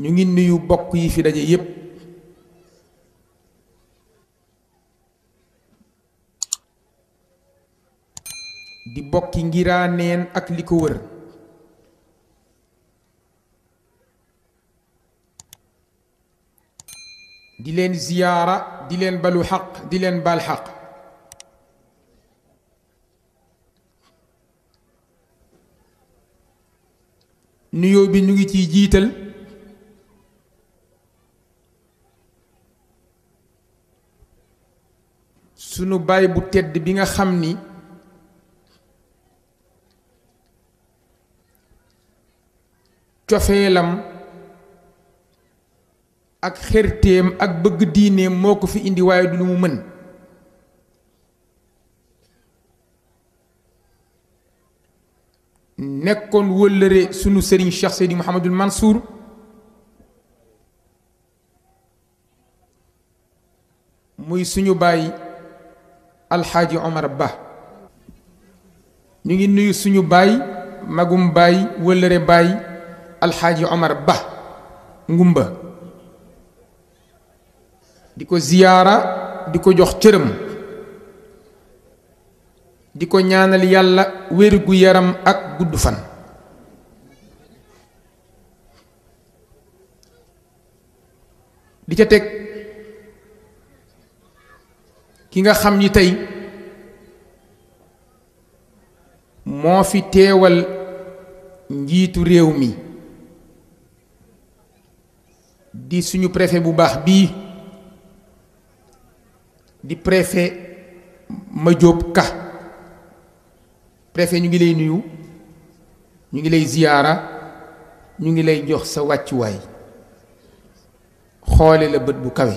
ñu ngi nuyu bokk yi fi daje yépp di bokki Ngiraaneen ak li ko wër di leen ziyaara di leen balu xaq di leen baal xaq nuyoo bi ñu ngi ciy jiital sunu baay bu tedd bi nga xam ni cofeelam ak xërtéem ak bëgg diineem moo ko fi indi waaye du lu mu mën nekkoon wëllëre sunu sëriñ Cheikh Seydi Mouhamadul Mansour muy suñu baay alxaaji Omar Ba ñu ngi nuyu suñu baay magum baay wëllëre baay alxaaji Omar Ba ngumba di ko ziyaara di ko jox cëram di ko ñaanal yàlla wérgu yaram ak gudd fan di ca teg ki nga xam ni tey moo fi teewal njiitu réew mi di suñu préfet bu baax bii di préfet Madiop Ka préfet ñu ngi lay nuyu ñu ngi lay ziyaara ñu ngi lay jox sa wàccuwaay xoole la bët bu kawe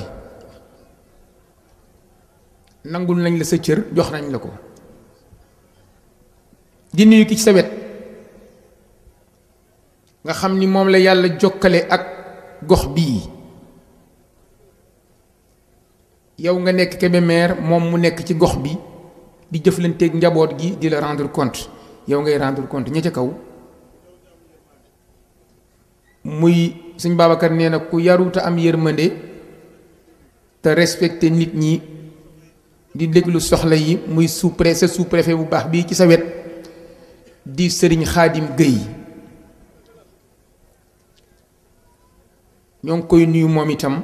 nangul nañ la sa cër jox nañ la ko di nuyu ki ci sa wet nga xam ni moom la yàlla jokkale ak gox bii yow nga nekk Kébémer moom mu nekk ci gox bi di jëflanteeg njaboot gi di la rendre compte yow ngay rendre compte ña ca kaw muy sëñ Babacar nee na ku yaruta am yërmande te respecté nit ñi di déglu soxla yi muy sous-préfet bu baax bii ci sa wet di sëriñ Xaadim Guèye ñoo ngi koy nuyu moom itam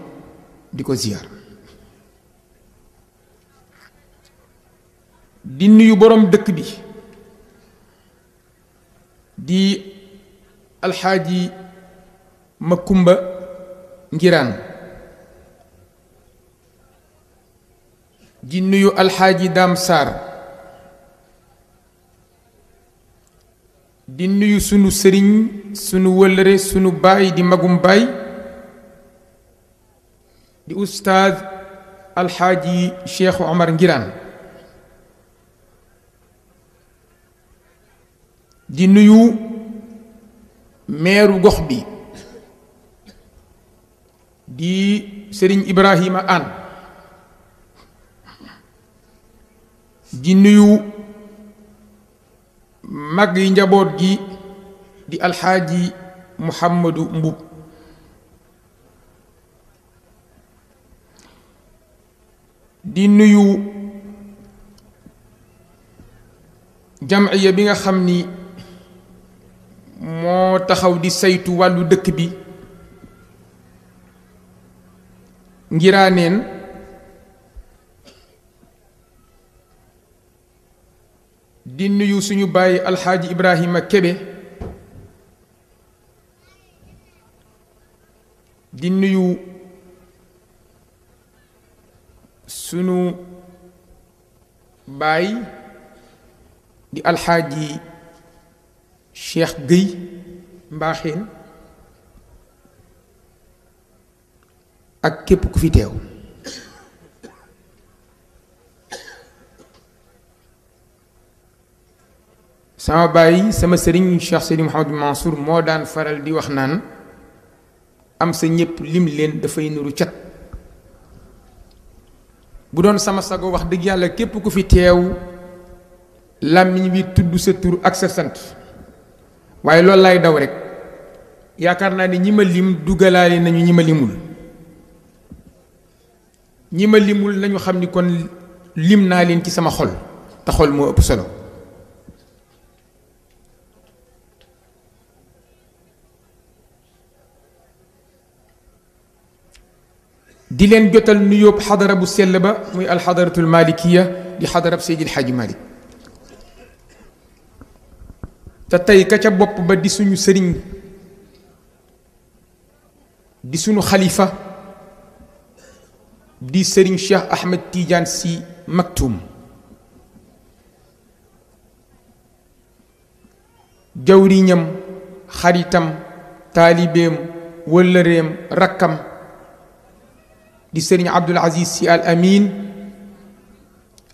di ko ziyaar di nuyu boroom dëkk bi di alxaaji Makumba Ngiraan di nuyu alxaaji Daam Saar di nuyu sunu sëriñ sunu wëllëre sunu baay di magum baay di ustaaz alxaaji Cheikh Omar Ngiraan di nuyu meeru gox bi di sëriñ Ibrahima An di nuyu mag yi njaboot gi di alxaaji Muhammadu Mbub di nuyu jamiya bi nga xam ni moo taxaw di saytu wàllu dëkk bi Ngiraaneen di nuyu suñu baay alxaaji Ibrahima Kebe di nuyu sunu baay di alxaaji Cheikh Guèye Mbaaxeen ak képp ku fi teew sama baay sama sëriñ Cheikh Seydi Mouhamadou Mansour moo daan faral di wax naan am sa ñépp lim leen dafay nuru cat bu doon sama sago wax dëgg yàlla képp ku fi teew làmmiñ wi tudd sa tur ak sa sant waaye loolu lay daw rek yaakaar naa ni ñi ma lim dugalaale nañu ñi ma limul ñi ma limul nañu xam ni kon lim naa leen ci sama xol te xol moo ëpp solo di leen jotal nuyóob xadara bu sell ba muy alxadaratul malikiya di xadarab Seydil Xaaji Malik te tey ka ca bopp ba di suñu sëriñ di suñu xalifa di sëriñ Cheikh Ahmed Tidiane Sy Maktoum jawriñam xaritam taalibeem wëllëreem rakkam di sëriñ Abdul Aziz Sy Al Amin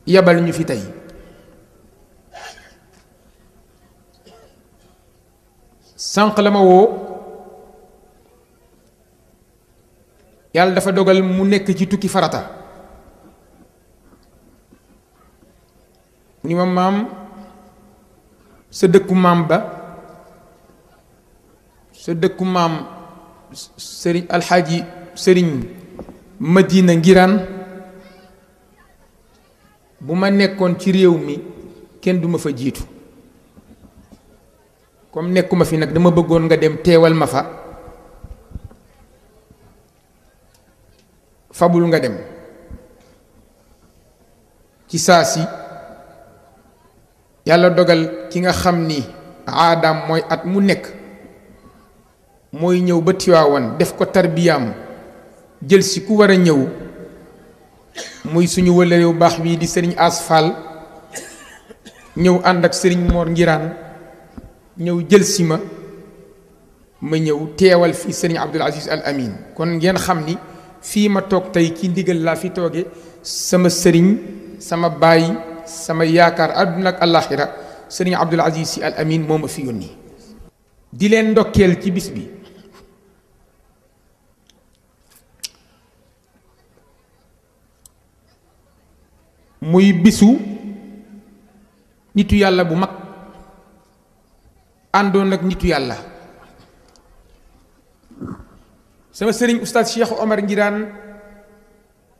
yabal ñu fi tey sànq la ma woo yàlla dafa dogal mu nekk ci tukki farata ni ma maam sa dëkku maam ba sa dëkku maam sëriñ alxaaji sëriñ Madina Ngiraan bu ma nekkoon ci réew mi kenn duma fa jiitu comme nekkuma fi nag dama bëggoon nga dem teewal ma fa fabul nga dem ci saa si yàlla dogal ki nga xam ni aadaam mooy at mu nekk mooy ñëw ba Tiwaawan def ko tarbiyaam jël si ku war a ñëw muy suñu wëllëre bu baax bii di sëriñ Asfal ñëw ànd ak sëriñ Mor Ngiraan ñëw jël si ma ñëw teewal fii sëriñ Abdul Aziz Al Amin kon ngeen xam ni fii ma toog tey ci ndigal laa fi tooge sama sëriñ sama baay sama yaakaar àdduna ak àllaaxira sëriñ Abdul Aziz Sy Al Amin moo ma fi yónni di leen ndokkeel ci bis bi muy bisu nitu yàlla bu mag àndoon ak nitu yàlla sama sëriñ oustaz Cheikh Omar Ngiraan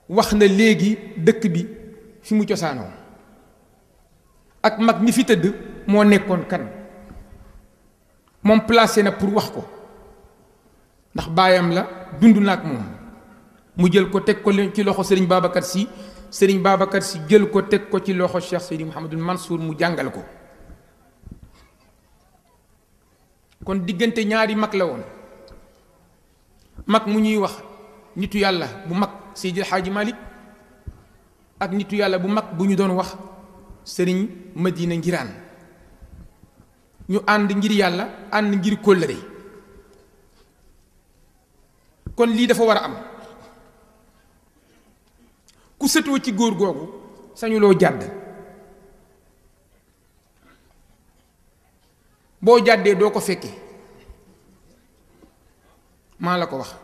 wax na léegi dëkk bi fi mu cosaanoo ak mag ñi fi tëdd moo nekkoon kan moom placé na pour wax ko ndax baayam la dund na ak moom mu jël ko teg ko ci loxo sëriñ Babacar Sy sëriñ Babacar Sy jël ko teg ko ci loxo Cheikh Seydi Mouhamadul Mansour mu jàngal ko kon diggante ñaari mag la woon mag mu ñuy wax nitu yàlla bu mag Seydi El Hadji Malick ak nitu yàlla bu mag bu ñu doon wax sëriñ Madina Ngiraan ñu ànd ngir yàlla ànd ngir kóllëre kon lii dafa war a am ku sëtoo ci góor googu sañuloo jàdd boo jàddee doo ko fekke maa la ko wax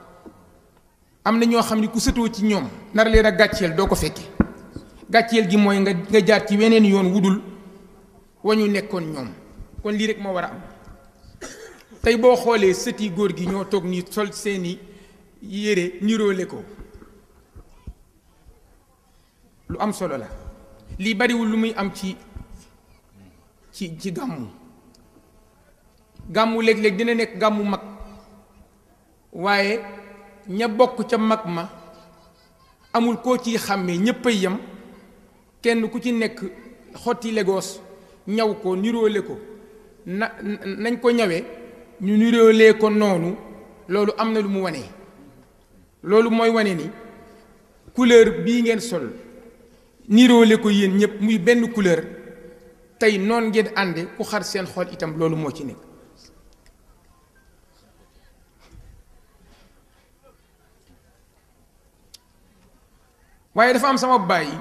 am na ñoo xam ne ku sëtoo ci ñoom nar leen a gàcceel doo ko fekke gàcceel gi mooy nga jaar ci weneen yoon wudul wa ñu nekkoon ñoom kon lii rek moo war a am tey boo xoolee sëti góor gi ñoo toog ni sol seeni yére niroole ko lu am solo la lii bariwul lu muy am ci gàmmu léeg-léeg dina nekk gàmmu mag waaye ña bokk ca mag ma amul koo ciy xàmmee ñépp a yem kenn ku ci nekk xotti Lagos ñaw ko niroole ko nañ ko ñawee ñu niroolee ko noonu loolu am na lu mu wane loolu mooy wane ni couleur bii ngeen sol niroole ko yéen ñëpp muy benn couleur tey noon ngeen ànde ku xar seen xol itam loolu moo ci nekk waaye dafa am sama bàyyi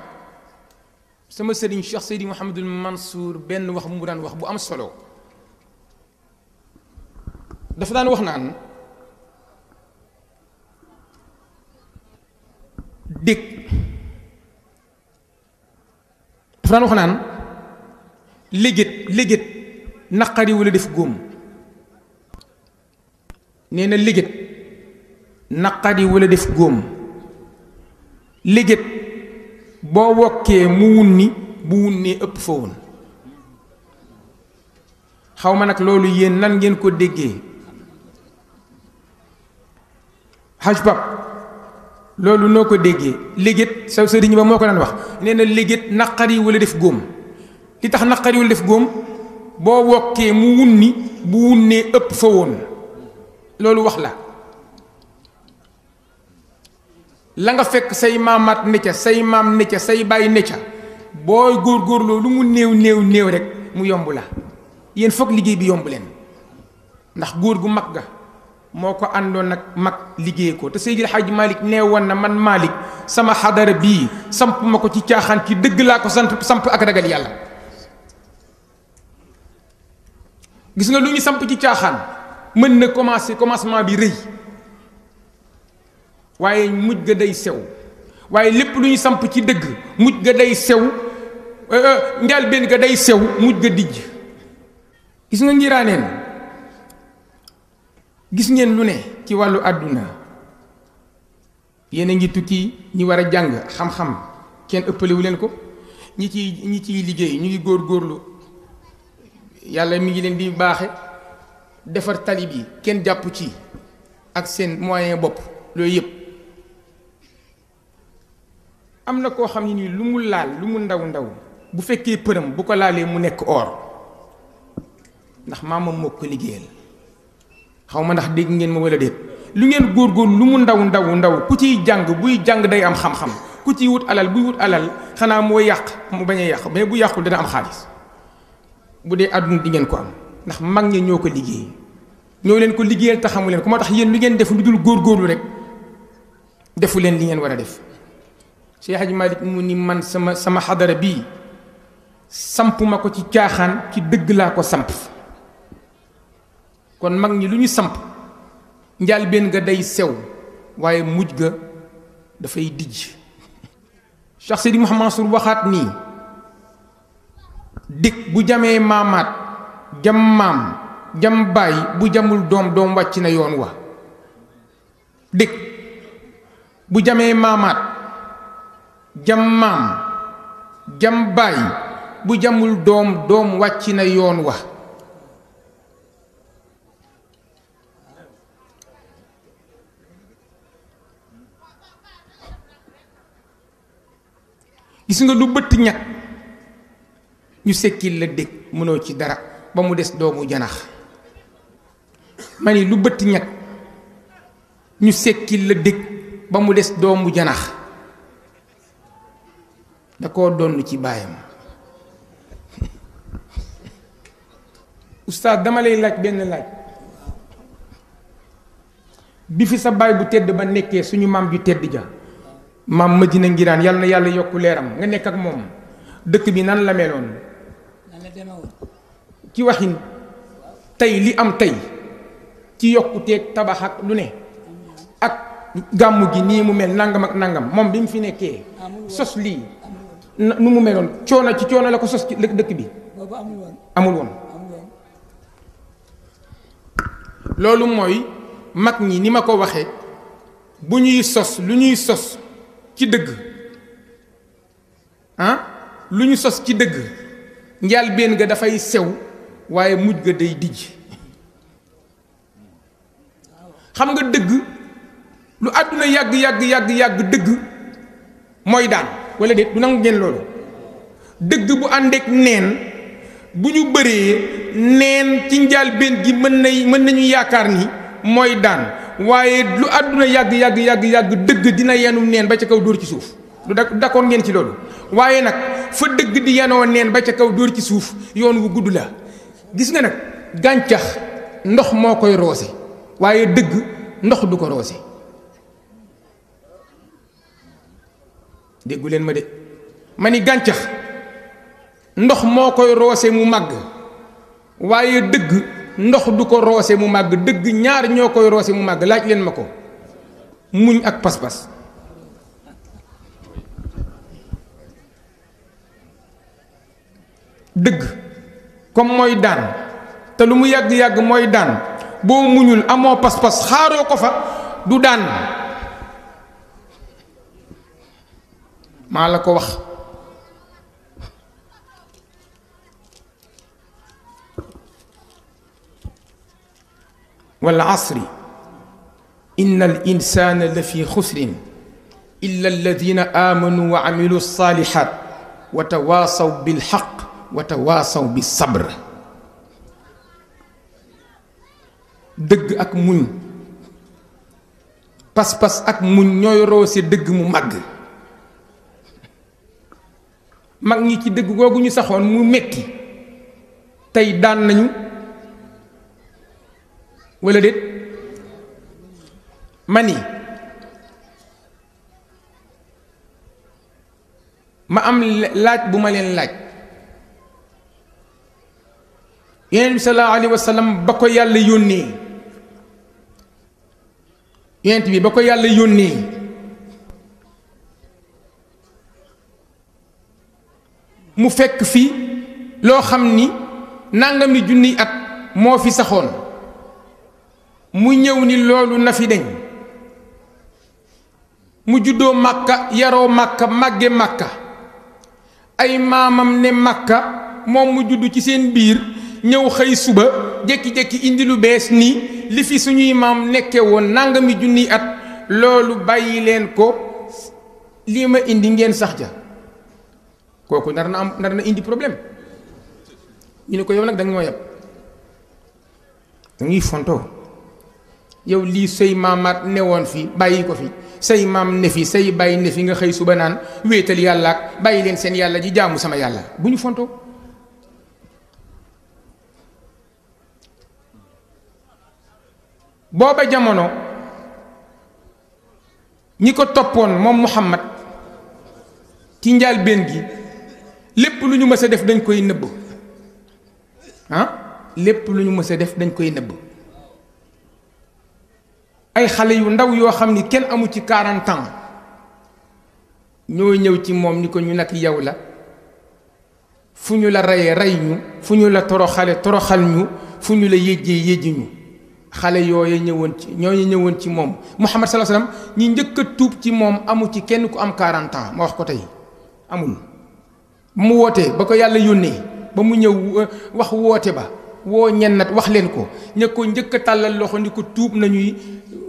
sama sëriñ Cheikh Seydi Mouhamadul Mansour benn wax mu daan wax bu am solo dafa daan wax naan dégg dafa daan wax naan léget naqari wala def góom nee na liggéet naqari wala def góom liggéet boo wokkee mu wunni bu wunnee ëpp fa woon xaw ma nag loolu yéen nan ngeen ko déggee Haj Pap loolu noo ko déggee liggéet sa sëriñ ba moo ko daan wax nee na liggéet naqari wala def góom li tax naqari wala def góom boo wokkee mu wunni bu wunnee ëpp fa woon loolu wax la nga fekk say maamaat ne ca say maam ne ca say baay ne ca booy góorgóorloo lu mu néew rek mu yomb la yéen foog liggéey bi yomb leen ndax góor gu mag ga moo ko àndoon nag mag liggéey ko te Seydil Hadji Malick nee woon na man Malick sama xadara bii samp ma ko ci caaxaan ki dëgg laa ko samp ak ragal yàlla gis nga lu ñu samp ci caaxaan mën na commencement bi rëy waaye mujj ga day sew waaye lépp lu ñu samp ci dëgg mujj ga day sew njëlbéen ga day sew mujj ga dijj gis nga ngiraaneen gis ngeen lu ne ci wàllu àdduna yéen a ngi tukki ñi war a jàng xam-xam kenn ëppalewu leen ko ñi ciy liggéey ñu ngi góorgóorlu yàlla mi ngi leen di baaxe defar tali bi kenn jàpp ci ak seen moyen bopp loolu yëpp am na koo xam ne nii lu mu laal lu mu ndaw bu fekkee përëm bu ko laalee mu nekk or ndax maamam moo ko liggéeyal xaw ma ndax dégg ngeen ma wala déet lu ngeen góorgóorlu lu mu ndaw ku ciy jàng buy jàng day am xam-xam ku ciy wut alal buy wut alal xanaa moo yàq mu bañ a yàq mais bu yàqul dana am xaalis bu dee àdduna di ngeen ko am ndax mag ñi ñoo ko liggéey ñoo leen ko liggéeyal te xamu leen ko moo tax yéen lu ngeen def lu dul góorgóorlu rek defu leen li ngeen war a def Cheikh Hadji Malick mu ni man sama xadara bii samp ma ko ci caaxaan ci dëgg laa ko samp kon mag ñi lu ñu samp njàlbéen nga day sew waaye mujj ga dafay dijj Cheikh Seydi Mouhamed Mansour waxaat nii dëkk bu jamee maamaat jam maam jam baay bu jamul doom wàcc na yoon wa dëkk bu jamee maamaat jam maam jam baay bu jamul doom wàcc na yoon wa gis nga lu bëtt ñag ñu sekkil la dëkk mënoo ci dara ba mu des doomu janax ma ni lu bëtt ñag ñu sekkil la dëkk ba mu des doomu janax da koo donn ci baayam oustaz dama lay laaj benn laaj bi fi sa baay bu tedd ba nekkee suñu maam ju tedd ja maam Madina Ngiraan yàlla na yàlla yokk leeram nga nekk ak moom dëkk bi nan la meloon ci waxin tey li am tey ci yokkuteeg tabax ak lu ne ak gàmmu gi nii mu mel nangam ak nangam moom bi mu fi nekkee sos lii nu mu meloon coono la ko sos ci dëkk bi amul woon loolu mooy mag ñi ni ma ko waxee bu ñuy sos lu ñuy sos ci dëgg lu ñu sos ci dëgg njàlbéen ga dafay sew waaye mujj ga day dijj xam nga dëgg lu àdduna yàgg dëgg mooy daan wala déet du nangu ngeen loolu dëgg bu àndeek neen bu ñu bëree neen ci njàlbéen gi mën nañu yaakaar ni mooy daan waaye lu àdduna yàgg dëgg dina yenu neen ba ca kaw dóor ci suuf du d'accord ngeen ci loolu waaye nag fa dëgg di yenoo neen ba ca kaw dóor ci suuf yoon wu gudd la gis nga nag gàncax ndox moo koy roose waaye dëgg ndox du ko roose déggu leen ma de ma ni gàncax ndox moo koy roose mu màgg waaye dëgg ndox du ko roose mu màgg dëgg ñaar ñoo koy roose mu màgg laaj leen ma ko muñ ak pas-pas dëgg comme mooy daan te lu mu yàgg mooy daan boo muñul amoo pas-pas xaaroo ko fa du daan maa la ko wax wal asri inna al insana la fi xusrin illa alladina amanu wa amilu salihat wa tawaasaw bil xaq wa tawaasaw bis sabr dëgg ak muñ pas-pas ak muñ ñooy roose dëgg mu màgg mag ñi ci dëgg googu ñu saxoon mu metti tey daan nañu wala déet mani ma am laaj bu ma leen laaj yonent bi sallallahu alayhi wa sallam ba ko yàlla yónnee yonent bi ba ko yàlla yónnee mu fekk fi loo xam ni nangami junniy at moo fi saxoon mu ñëw ni loolu na fi deñ mu juddoo màkka yaroo màkka màgge màkka ay maamam ne màkka moom mu judd ci seen biir ñëw xëy suba jékki-jékki indi lu bees ni li fi suñuy maam nekke woon nangami junniy at loolu bàyyi leen ko lii ma indi ngeen sax ja kooku nar na indi problème ñu ne ko yow nag da nga moo yab da ngay fontoo yow lii say maamaat newoon fi bàyyi ko fi say maam ne fi say bàyyi ne fi nga xëy suba naan wéetal yàlla ak bàyyi leen seen yàlla ji jaamu sama yàlla bu ñu fontoo booba jamono ñi ko toppoon moom Muhammad ci njëlbéen gi lépp lu ñu mës a def dañ koy nëbb lépp lu ñu mës a def dañ koy nëbb ay xale yu ndaw yoo xam ni kenn amu ci 40 ans ñoo ñëw ci moom ni ko ñu nag yow la fu ñu la reyee rey ñu fu ñu la toroxal ñu fu ñu la yéjji ñu xale yooyu ñëwoon ci moom Muhammad sallallahu alayhi wasallam ñi njëkk a tuub ci moom amu ci kenn ku am 40 ans ma wax ko tey amul mu wootee ba ko yàlla yónnee ba mu ñëw wax woote ba woo ñennat wax leen ko ña ko njëkk a tàllal loxo ni ko tuub nañuy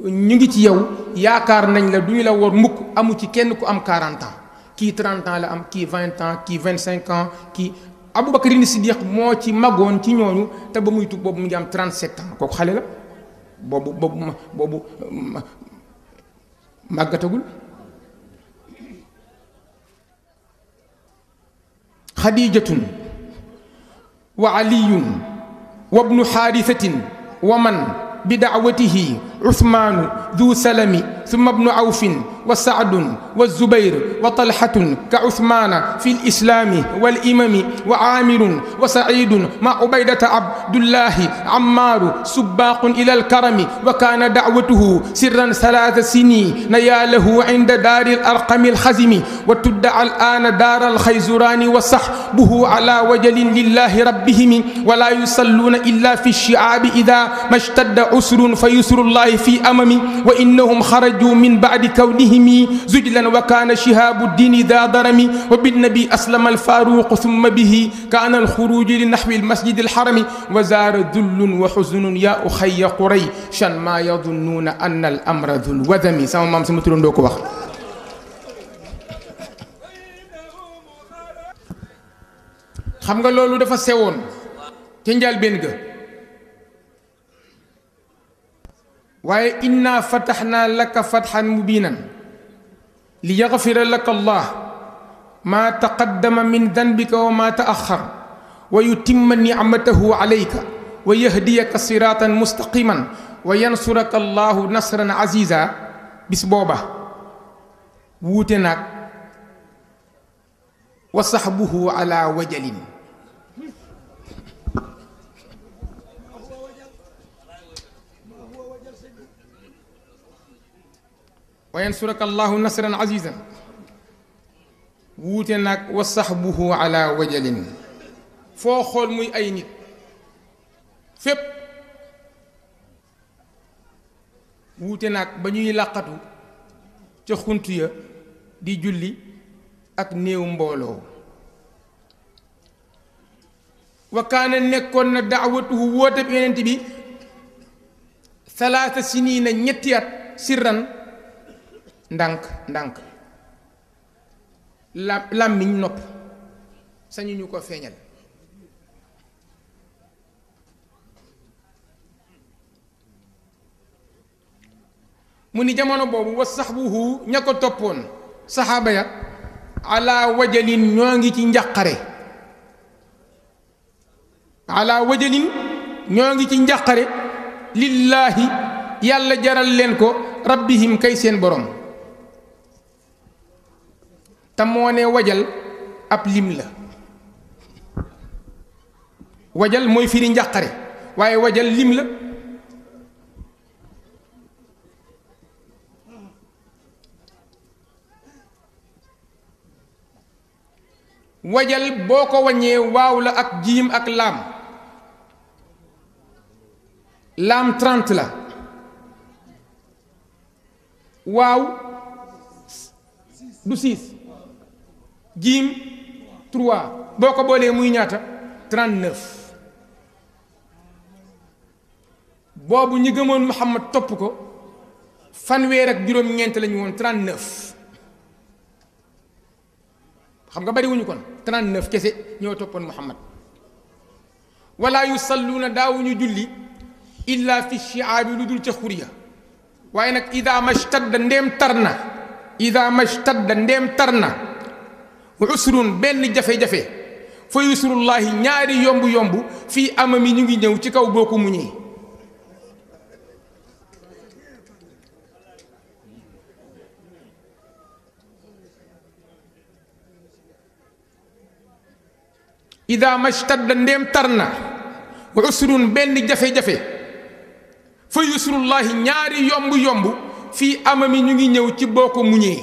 ñu ngi ci yow yaakaar nañ la du ñu la war mukk amu ci kenn ku am 40 ans kii 30 ans la am kii 20 ans kii 25 ans kii Abubakar ni Siddiq moo ci magoon ci ñooñu te ba muy tuub boobu mu ngi am 37 ans kooku xale la boobu màggatagul xadijatun wa aliyun wa bnu xaarisatin wa man bi daawatihi usmaanu du salami summa bnu awfin wa saadun wa zubayr wa talhatun ka usmaana fi lislaami walimami wa aamirun wa saidun ma ubaydata abdullahi ammaaru subbaaqun ila alkarami wa kaana daawatuhu sirran 3 sinin nayaalahu inda daari alarqami alxazimi wa tudda alaana daara alxayzuraani wa saxbuhu ala wajalin lillahi rabbihimi wala yusalluuna illa fi lchiaabi ida ma shtadda usrun fa yusru llahi fi amami wa innahum xaraju min bacdi kawnihimi zujlan wa kaana shihaabu ddiini daa darami wa binnabi aslama alfaaruqu summa bihi kaana alxuruuju li naxwi almasjidi alxarami wa zaara dullun wa xuzunun yaa uxayya qurayshan maa yadunnuuna anna al amra dul wadami sama maam sama turandoo ko wax. xam nga loolu dafa sewoon ca njëlbéen ga waaye inna fataxnaa laka fatxan mubiinan li yaxfira laka allah maa taqaddama min danbika wa maa taaxar wa yutimma nicmatahu alayka wa yahdiyaka siraatan mustaqiman wa yansuraka allahu nasran aziza bis booba wuute naag wa saxbuhu ala wajalin wa yansuraka allahu nasran azizan wuute nag wa saxbuhu ala wajalin foo xool muy ay nit fépp wuute naag ba ñuy làqatu ca xunt ya di julli ak néew mbooloo wa kaana nekkoon na daawatuhu woote bi yonent bi salaasa siniina ñetti at sirran ndànk ndànk làmmiñ nopp sañu ñu ko feeñal mu ni jamono boobu wa saxbuhu ña ko toppoon saxaaba ya ala wajalin ñoo ngi ci njàqare ala wajalin ñoo ngi ci njàqare lillaahi yàlla jaral leen ko rabbihim kay seen borom te moo ne wajal ab lim la wajal mooy firi njàqare waaye wajal lim la wajal boo ko waññee waaw la ak jiim ak laam 30 la waaw du 6 jiim 3 boo ko boolee muy ñaata 39 boobu ñi gëmoon Muhammad topp ko fanweer ak juróom-ñeent lañu woon 39 xam nga bari wuñu kon 39 kese ñoo toppoon Muhammad wala yusalluuna daawuñu julli illa fi shi'aabi lu dul ca xuriya waaye nag ida mashtadda ndéem tar na usrun benn jafe-jafe fa yusrullahi ñaari yomb fii amami ñu ngi ñëw ci kaw boo ko muñee ida mashtadda ndéem tar na usrun benn jafe-jafe fa yusrullahi ñaari yomb fii amami ñu ngi ñëw ci boo ko muñee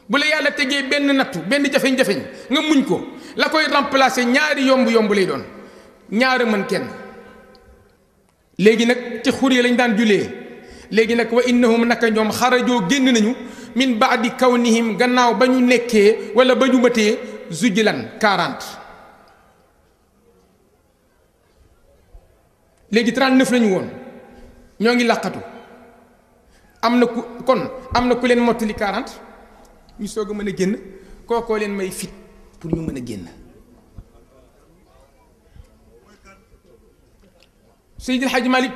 bu la yàlla tegee benn nattu benn jafeñ-jafeñ nga muñ ko la koy remplacer ñaari yomb lay doon ñaara mën kenn léegi nag ci xur yi lañ daan julee léegi nag wa innahum naka ñoom xarajoo génn nañu min baadi kawnihim gannaaw ba ñu nekkee wala ba ñu matee zujlan 40 léegi 39 lañu woon ñoo ngi làqatu am na ku leen mottali 40 ñu soog a mën a génn kookoo leen may fit pour ñu mën a génn Seydil Hadji Malick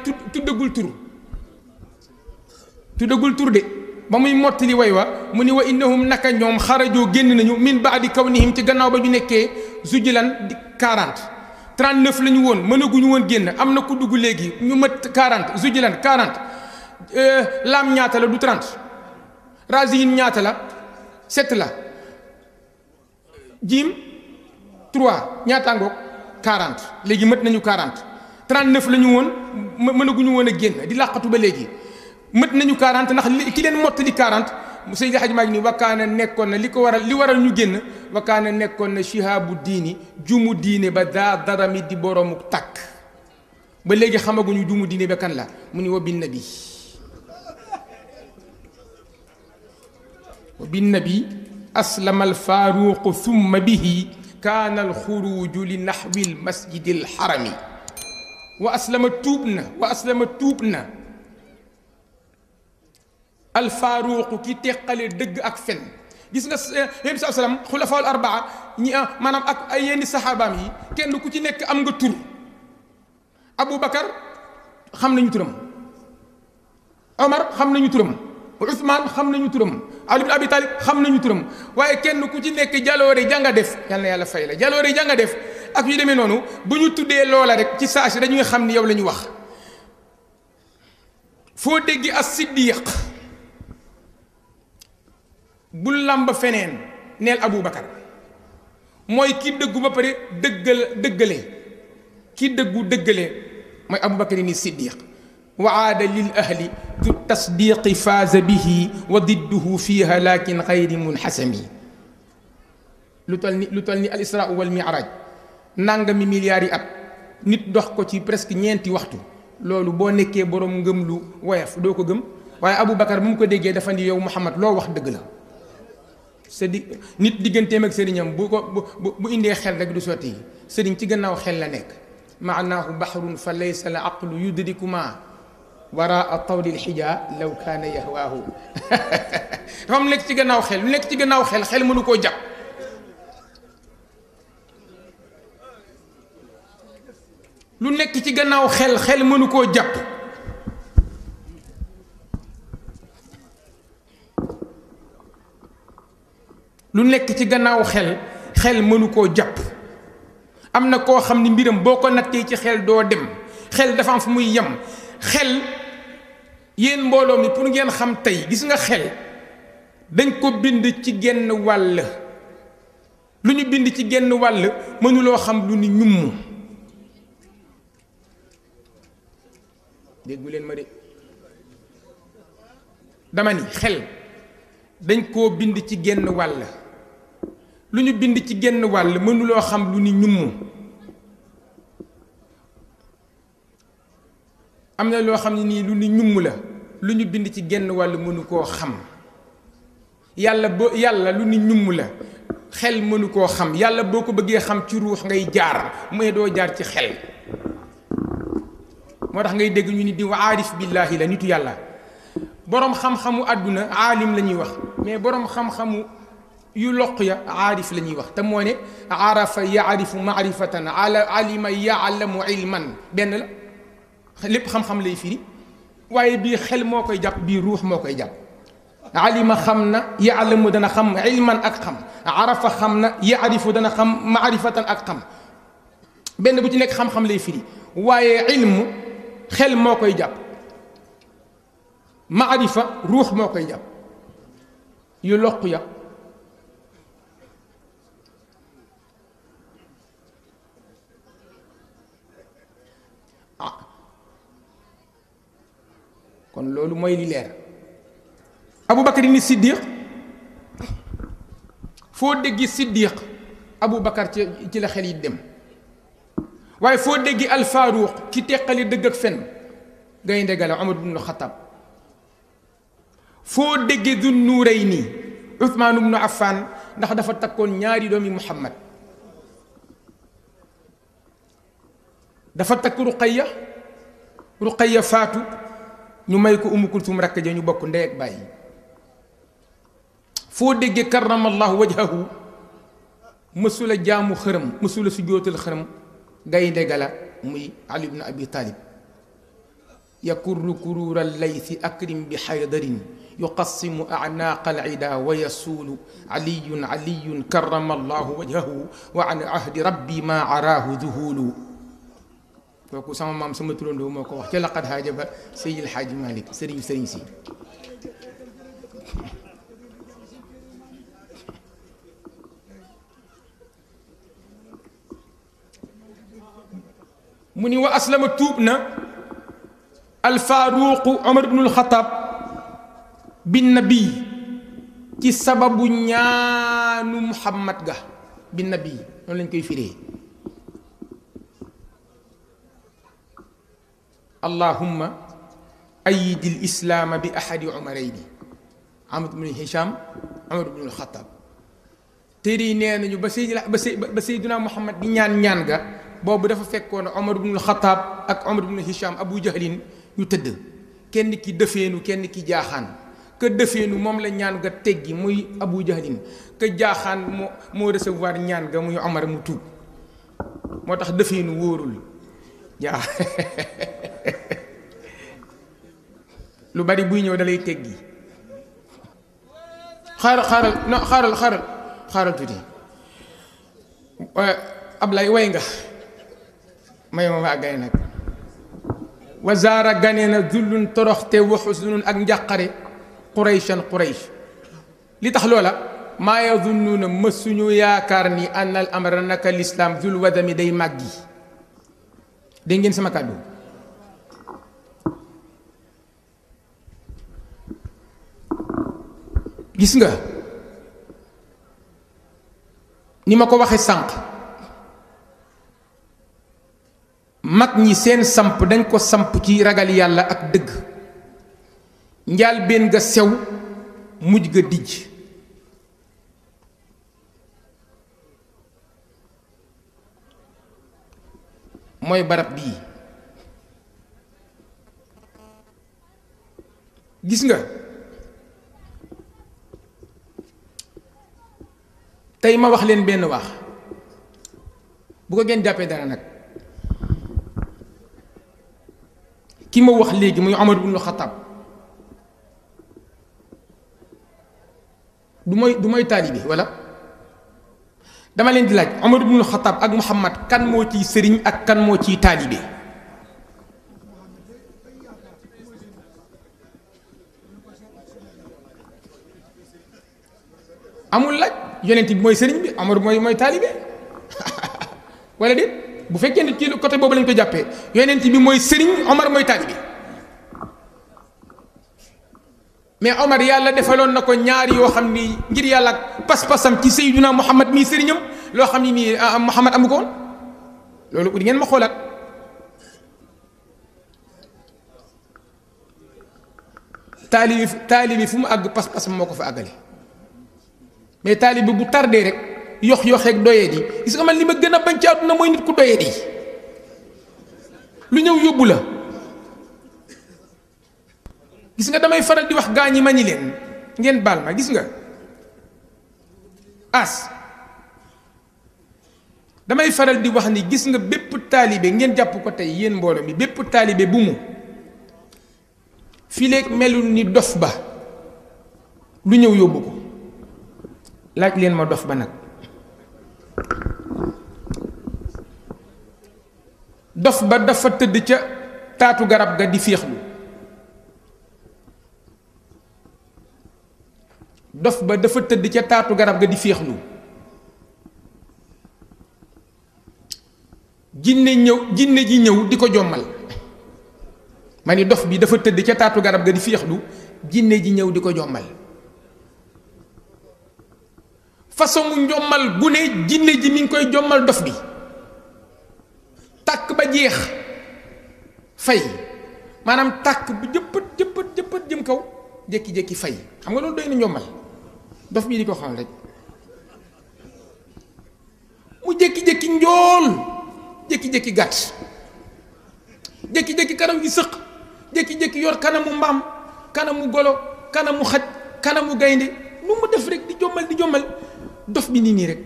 tuddagul tur de ba muy mottali way wa mu ni wa innahum naka ñoom xarajoo génn nañu min baadi kawnihim ci gannaaw ba ñu nekkee zujlan 40 39 la ñu woon mënaguñu woon génn am na ku dugg léegi ñu mat 40 zujlan 40 laam ñaata la du 30 raziyin ñaata la 7 la jiim 3 ñaata ngoog 40 léegi mat nañu 40 39 la ñu woon mënaguñu woon a génn di làqatu ba léegi mët nañu 40 ndax ki leen mottali 40 Seydi Hadji Malick ni wakkaana nekkoon na li waral ñu génn wakkaana nekkoon na shihaabu diini jumu diine ba daa darami di boroomu tàkk ba léegi xamaguñu jumu diine ba kan la mu ni wa bin nabi aslama alfaaruqu thumma bihi kaana alxuruju li naxwi almasjidi alxarami wa aslama tuub na alfaaruqu ki teqale dëgg ak fen gis nga yéen saa salaam xulafaul arbaa ñi maanaam ak ay yenn saxaabaam yi kenn ku ci nekk am nga tur Aboubacar xam nañu turam Omar xam nañu turam Ousmane xam nañu turam Ali ibn Abi Talib xam nañu turam waaye kenn ku ci nekk jaloore janga def yal na yàlla fay la jaloore janga def ak yu demee noonu bu ñu tuddee loola rek ci saa si dañuy xam ni yow la ñu wax foo dégg as-Siddiq bu làmb feneen neel Aboubacar mooy ki dëggu ba pare dëggale ki dëggale mooy Aboubacar ni Siddiq wa aada lil ahli du tasdiqi faaza bihi wa didduhu fiiha lakin xayri munxasami lu toll ni al israa wal mi'raj nangami milliards yi at nit dox ko ci presque ñeenti waxtu loolu boo nekkee borom ngëm lu woyof doo ko gëm waaye Aboubacar bu mu ko déggee dafa ni yow Muhammad loo wax dëgg la sa nit digganteem ak sëriñam bu indee xel rek du sotti sëriñ ci gannaaw xel la nekk maanaahu bahrun fa laysa la aqlu yudrikuma waraa tawli lxija law kaana yahwaahu dafa am nekk ci gannaaw xel lu nekk ci gannaaw xel mënu koo jàpp lu nekk ci gannaaw xel mënu koo jàpp lu nekk ci gannaaw xel mënu koo jàpp am na koo xam ni mbiram boo ko nattee ci xel doo dem xel dafa am fu muy yem xel yéen mbooloo mi pour ngeen xam tey gis nga xel dañ ko bind ci genn wàll lu ñu bind ci genn wàll mënuloo xam lu ni ñumm déggu leen ma de dama ni xel dañ koo bind ci genn wàll lu ñu bind ci genn wàll mënuloo xam lu ni ñumm am na loo xam ne nii lu ni ñumm la lu ñu bind ci genn wàll mënu koo xam yàlla lu ni ñumm la xel mënu koo xam yàlla boo ko bëggee xam ci ruux ngay jaar mais doo jaar ci xel moo tax ngay dégg ñu ni diw aarif billaahi la nitu yàlla boroom xam-xamu àdduna aalim la ñuy wax mais boroom xam-xamu yu loq ya aarif la ñuy wax te moo ne arafa yaarifu maarifatan alima yaalamu ilman benn la lépp xam-xam lay firi waaye bii xel moo koy jàpp bii ruux moo koy jàpp alima xam na yaalamu dana xam ilman ak xam arafa xam na yaarifu dana xam maarifatan ak xam benn bu ci nekk xam-xam lay firi waaye ilmu xel moo koy jàpp maarifa ruux moo koy jàpp yu loq ya kon loolu mooy li leer Aboubacar ni Siddiq foo déggi Siddiq Aboubacar ci la xel yi dem waaye foo déggi Alfaaruq ki teqali dëgg ak fen gaynde ga la Omar ibn Xattaab foo déggi Dun Nuurayni Usmaan ibn Affaan ndax dafa takkoon ñaari doomi Muhammad dafa takk Ruqayya faatu ñu may ko Umu Kulsum rakk ja ñu bokk ndey ak bàyyi foo déggee karamallahu wajhahu mësula jaamu xërëm mësula sujjóotal xërëm gaynde gala muy Ali ibn Abi Talib yakurru kuruura laythi akrim bi xaydarin yuqassimu acnaaqa alcida wa yasuulu aliyun karamallahu wajhahu wa an ahdi rabbi ma araahu duhuulu kooku sama maam sama turandoo moo ko wax ca laqad haajaba Seydil Xaaji Malik sëriñ si mu ni wa aslama tuub na alfaaruqu Omar ibnul Xataab bin nabi ci sababu ñaanu Muhammad ga bin nabi noonu lañ koy firee allahumma ayidi lislaama bi ahadi umarayni Amr ibn Hisham Omar ibnul Xataab téere yi nee nañu ba Seydina Muhammad di ñaan ga boobu dafa fekkoon Omar ibnul Xataab ak Omar ibn Hisham Abu Jahlin ñu tëdd kenn ki dëfeenu kenn ki jaaxaan ka dëfeenu moom la ñaan ga teggi muy Abu Jahlin ka jaaxaan moo recevoir ñaan ga muy Omar mu tuub moo tax dëfeenu wóorul lu bari buy ñëw dalay teggi xaaral tuuti Ablaye way nga may ma gay nag wazaara gane na zullun toroxte wa xusunun ak njàqare Quraysh li tax loola maa yazunnuuna mësuñu yaakaar ni an al amra naka lislaam zul wadami day màggi dégg ngeen sama kàddu gis nga ni ma ko waxe sànq mag ñi seen samp dañ ko samp ci ragal yàlla ak dëgg njaal benn nga sew mujj ga dijj mooy barab bii gis nga tey ma wax leen benn wax bu ko ngeen jàppee dara nag ki ma wax léegi muy Omar ibn Khattab du mooy taalibi wala dama leen di laaj Omar ibn Khattab ak Muhammad kan moo ciy sëriñ ak kan moo ciy taalibi amul laaj yonent bi mooy sëriñ bi Omar mooy taalibe wala déet bu fekkee ne ci côté boobu lañ ko jàppee yonent bi mooy sëriñ Omar mooy taalibe mais Omar yàlla defaloon na ko ñaar yoo xam ni ngir yàlla ak pas-pasam ci Seydina Muhammad mii sëriñam loo xam ni nii Muhammad amu ko woon loolu di ngeen ma xoolaat taalibe fu mu àgg pas-pasam moo ko fa àggale mais taalibe bu tardé rek yox-yoxeeg doyee di gis nga man li ma gën a bañ ci àdduna mooy nit ku doyee di lu ñëw yóbbu la gis nga damay faral di wax gaa ñi ma ñi leen ngeen baal ma gis nga damay faral di wax ni gis nga bépp taalibe ngeen jàpp ko tey yéen mbooloo mi bépp taalibe bu mu fileeg melul ni dof ba lu ñëw yóbbu ko laaj leen ma dof ba nag dof ba dafa tëdd ca taatu garab ga di féexlu dof ba dafa tëdd ca taatu garab ga di féexlu jinne ji ñëw di ko jommal ma ni dof bi dafa tëdd ca taatu garab ga di féexlu jinne ji ñëw di ko jommal façon njommal bu ne jinne ji mi ngi koy jommal dof bi tàkk ba jeex fay maanaam tàkk bu jëppat jëm kaw jékki-jékki fay xam nga loolu doy na njommal dof bii di ko xam rek mu jékki-jékki njool jékki-jékki gàtt jékki-jékki kanam gi sëq jékki-jékki yor kanamu mbaam kanamu golo kanamu xaj kanamu gaynde nu mu def rek di jommal dof bi nii rek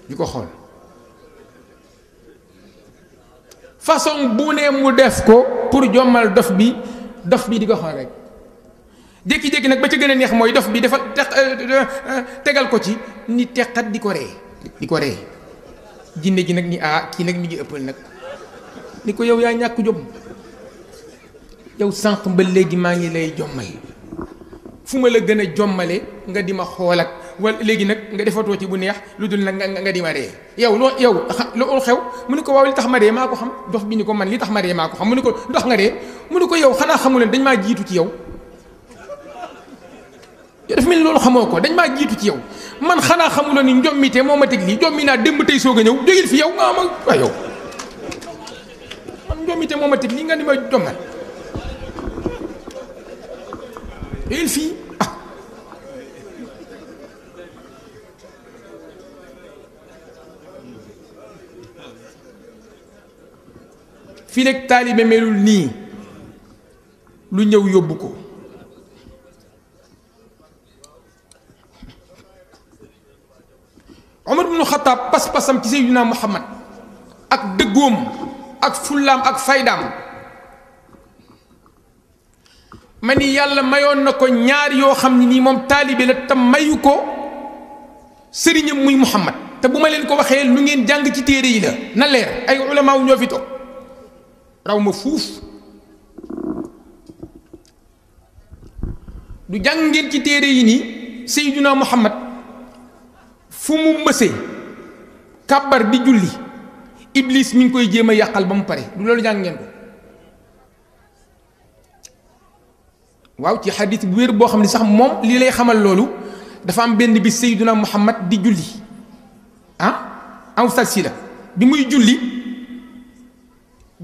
di ko xool façon bu ne mu def ko pour jommal dof bi di ko xool rek jékki-jékki nag ba ca gën a neex mooy dof bi dafa tegal ko ci ni teqat di ko ree jinne ji nag ni kii nag mi ngi ëppal nag ni ko yow yaa ñàkk jom yow sànq ba léegi maa ngi lay jommal fu ma la gën a jommale nga di ma xool ak wala léegi nag nga defatoo ci bu neex lu dul nag nga di ma ree yow loolu xew mu ne ko waaw li tax ma ree maa ko xam dof bi ni ko man li tax ma ree maa ko xam mu ne ko ndox nga ree mu ne ko yow xanaa xamu leen dañ maa jiitu ci yow dafa mel ni loolu xamoo ko dañ maa jiitu ci yow man xanaa xamuloo ni njommite moo ma teg lii jommi naa démb tey soog a ñëw jógil fi yow nga ma waa yow man njommite moo ma teg lii nga ni ma jommal jógil fii fii rek taalibe melul nii lu ñëw yóbbu ko Omar ibn Khattab pas-pasam ci Seydina Muhammad ak dëggoom ak fullaam ak faydaam ma ni yàlla mayoon na ko ñaar yoo xam ne nii moom taalibe la te mayu ko sëriñam muy Muhammad te bu ma leen ko waxee lu ngeen jàng ci téere yi la na leer ay ulama wu ñoo fi toog raw ma fuuf du jàng ngeen ci téere yi nii Seydina Muhammad fu mu mësee kàbbar di julli iblis mi ngi koy jéem a yàqal ba mu pare du loolu jàng ngeen ko waaw ci xadis bu wér boo xam ne sax moom lii lay xamal loolu dafa am benn bi Seydina Muhammad di julli aw salsi la bi muy julli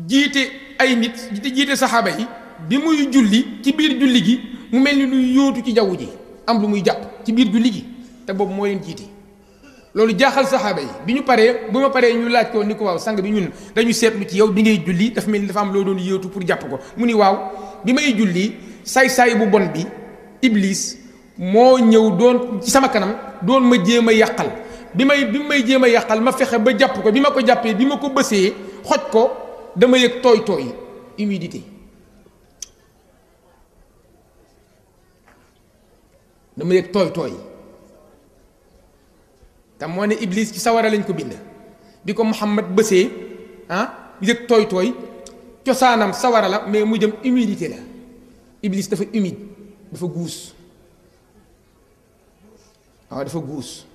jiite ay nit jiite saxaaba yi bi muy julli ci biir julli gi mu mel ni luy yóotu ci jaww ji am lu muy jàpp ci biir julli gi te boobu moo leen jiite loolu jaaxal saxaaba yi bi ñu paree bu ma paree ñu laaj ko ni ko waaw sang bi ñun dañu seetlu ci yow bi ngay julli dafa mel ni dafa am loo doon yóotu pour jàpp ko mu ni waaw bi may julli saay-saay bu bon bi iblis moo ñëw doon ci sama kanam doon ma jéem a yàqal bi may jéem a yàqal ma fexe ba jàpp ko bi ma ko jàppee bi ma ko bësee xoj ko dama yëg tooy humidité dama yëg tooy te moo ne iblis ci sawara lañ ko bind bi ko Muhammad bësee yëg tooy cosaanam sawara la mais mu jëm humidité la iblis dafa humide dafa guus waaw dafa guus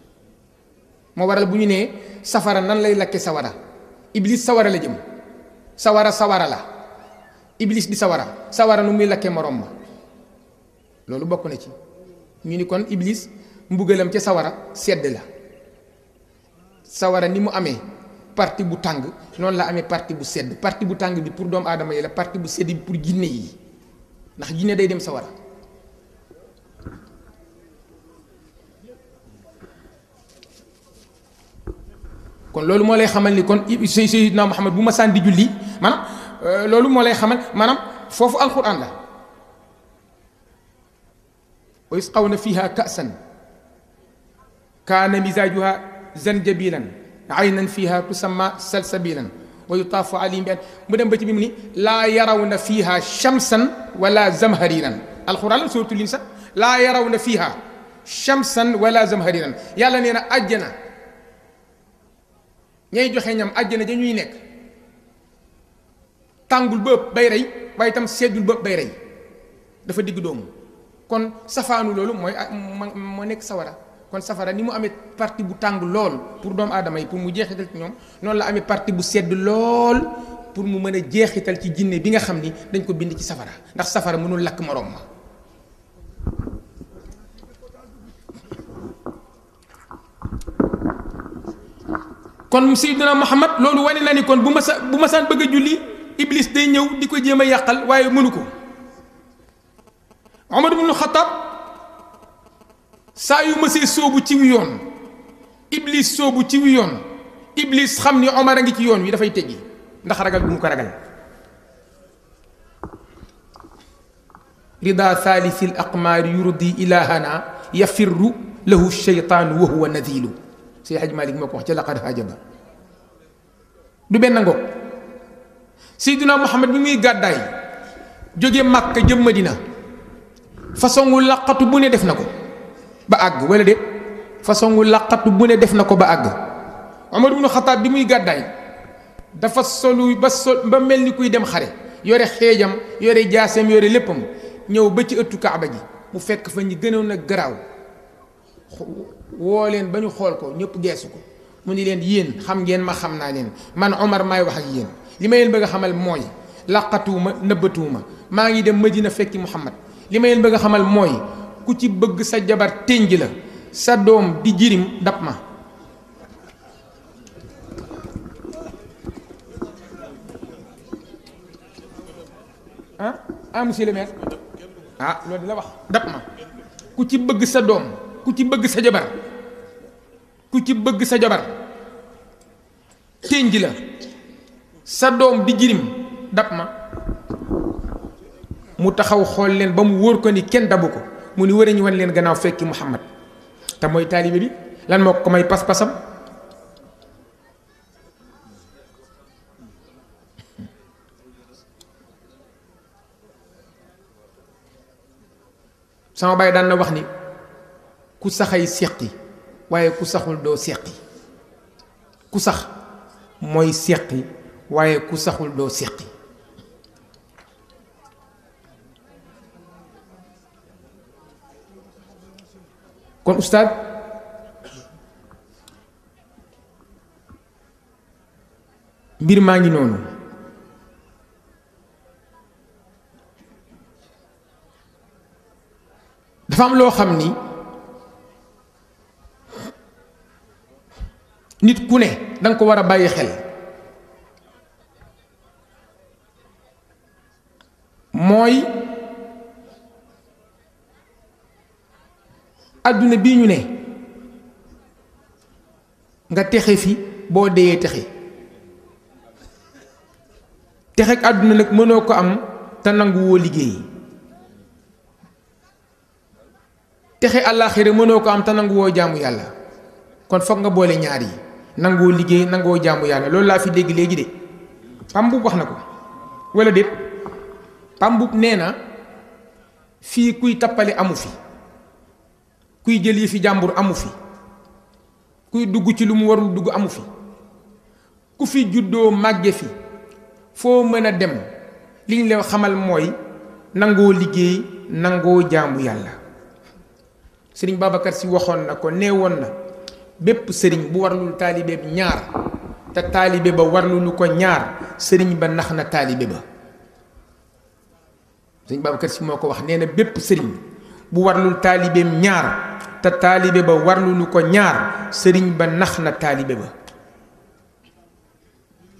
moo waral bu ñu nee safara nan lay lakke sawara iblis sawara la jëm sawara la iblis di sawara nu muy lakke morom ma loolu bokk na ci ñu ni kon iblis mbugalam ca sawara sedd la sawara ni mu amee partie bu tàng noonu la amee partie bu sedd partie bu tàng bi pour doomu aadama yi la partie bu sedd bi pour jinne yi ndax jinne day dem sawara kon loolu moo lay xamal ni kon Seydina Muhammad bu ma saan di julli maanaam loolu moo lay xamal maanaam foofu alquran la wa yusqawna fiha ka'san kaana mizaajuha zanjabilan aynan fiha tusamma salsabilan wa yutaafu alayhim bi mu dem ba ci bi mu ni laa yarawna fiha shamsan wala zamhariran alquran la suratul insan laa yarawna fiha shamsan wala zamhariran yàlla nee na àjjana ñay joxe ñam àjjana ja ñuy nekk tàngul ba ëpp bay rey waaye itam seddul ba ëpp bay rey dafa digg doomu kon safaanu loolu mooy moo nekk sawara kon safara ni mu amee partie bu tàng lool pour doomu aadama yi pour mu jeexital ci ñoom noonu la amee partie bu sedd lool pour mu mën a jeexital ci jinne bi nga xam ni dañ ko bind ci safara ndax safara mënul lakk moroom ma kon Seydina Muhammad loolu wane na ni kon bu masaan bëgg a julli iblis day ñëw di ko jéem a yàqal waaye mënu ko Omar ibn Khattab saa yu mësee sóobu ci wi yoon iblis sóobu ci wi yoon iblis xam ni Omar a ngi ci yoon wi dafay teggi ndax ragal bu mu ko ragal rida thalithil aqmaari yurdi ilahana yafirru lahu sheytaanu wa huwa nadilu Seydi Hajji Malik moo ko wax ca laqad hajaba du benn ngoog Seydina Muhammad bi muy gàddaay jóge Makka jëm Madina façon wu laqatu bu ne def na ko ba àgg wala déet façon wu laqatu bu ne def na ko ba àgg Omar ibn Khattab bi muy gàddaay dafa solu ba mel ni kuy dem xare yore xeejam yore jaaseem yore léppam ñëw ba ci ëttu Kaaba gi mu fekk fa ñi gënoon a garaaw woo leen ba ñu xool ko ñëpp geesu ko mu ni leen yéen xam ngeen ma xam naa leen man Omar maay wax ak yéen li ma leen bëgg a xamal mooy laqatuuma nëbbatuuma maa ngi dem Madina fekki Muhammad li ma leen bëgg a xamal mooy ku ci bëgg sa jabar ténj la sa doom di jirim dab ma monsieur le maire loolu la wax dab ma ku ci bëgg sa doom ku ci bëgg sa jabar ku ci bëgg sa jabar ténj la sa doom di jirim dab ma mu taxaw xool leen ba mu wóor ko ni kenn dabu ko mu ni wëre ñu wan leen gannaaw fekki Muhammad te mooy taalibe bi lan moo ko may pas-pasam sama baay daan na wax ni ku saxay seqi waaye ku saxul doo seqi ku sax mooy seqi waaye ku saxul doo seqi kon ustaad mbir maa ngi noonu dafa am loo xam ni nit ku ne danga ko war a bàyyi xel àdduna bii ñu ne nga texe fi boo deyee texe texek àdduna nag mënoo ko am te nangu woo liggéey texe àllaaxira mënoo ko am te nangu woo jaamu yàlla kon foog nga boole ñaar yi nangoo liggéey nangoo jaamu yàlla loolu laa fi dégg léegi de Pambub wax na ko wala déet Pambub nee na fii kuy tappale amu fi kuy jël yi fi jàmbur amu fi kuy dugg ci lu mu warul dugg amu fi ku fi juddoo màgge fi foo mën a dem li ñu la xamal mooy nangoo liggéey nangoo jaamu yàlla sëriñ Babacar Si waxoon na ko nee woon na bépp sëriñ bu warlul taalibe bi ñaar te taalibe ba warlulu ko ñaar sëriñ ba nax na taalibe ba sëriñ Babacar Si moo ko wax nee na bépp sëriñ bu warlul taalibeem ñaar te taalibe ba warlulu ko ñaar sëriñ ba nax na taalibe ba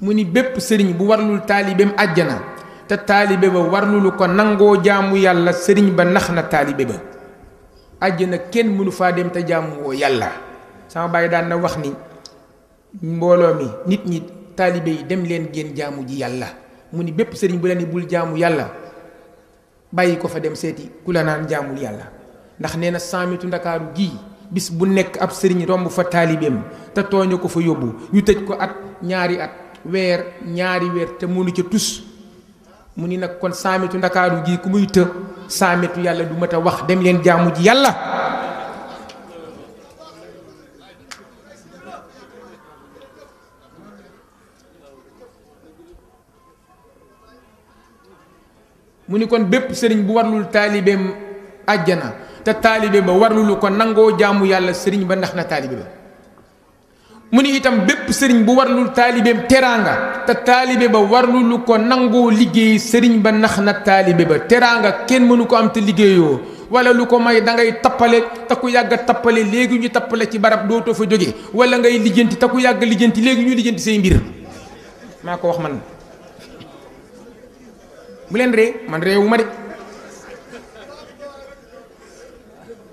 mu ni bépp sëriñ bu warlul taalibeem àjjana te taalibe ba warlulu ko nangoo jaamu yàlla sëriñ ba nax na taalibe ba àjjana kenn mënu faa dem te jaamu woo yàlla sama baay daan na wax ni mbooloo mi nit ñi taalibe yi dem leen ngeen jaamu ji yàlla mu ni bépp sëriñ bu la ni bul jaamu yàlla bàyyi ko fa dem seeti ku la naan jaamul yàlla ndax nee na 100 metu ndakaaru gii bis bu nekk ab sëriñ romb fa taalibeem te tooñu ko fa yóbbu ñu tëj ko at ñaari at ñaari weer te mënu ca tus mu ni nag kon 100 metu ndakaaru gii ku muy të 100 metu yàlla du mat a wax dem leen jaamu ji yàlla mu ni kon bépp sëriñ bu warlul taalibeem àjjana te taalibe ba warlulu ko nangoo jaamu yàlla sëriñ ba ndax na taalibe ba mu ni itam bépp sëriñ bu warlul taalibeem teraanga te taalibe ba warlulu ko nangoo liggéey sëriñ ba nax na taalibe ba teraanga kenn mënu ko am te liggéeyoo wala lu ko may da ngay tappale te ku yàgg a tappale léegi ñu tappale ci barab dootoo fa jóge wala ngay lijjanti te ku yàgg lijjanti léegi ñu lijjanti say mbir maa ko wax man bu leen ree man réewu ma de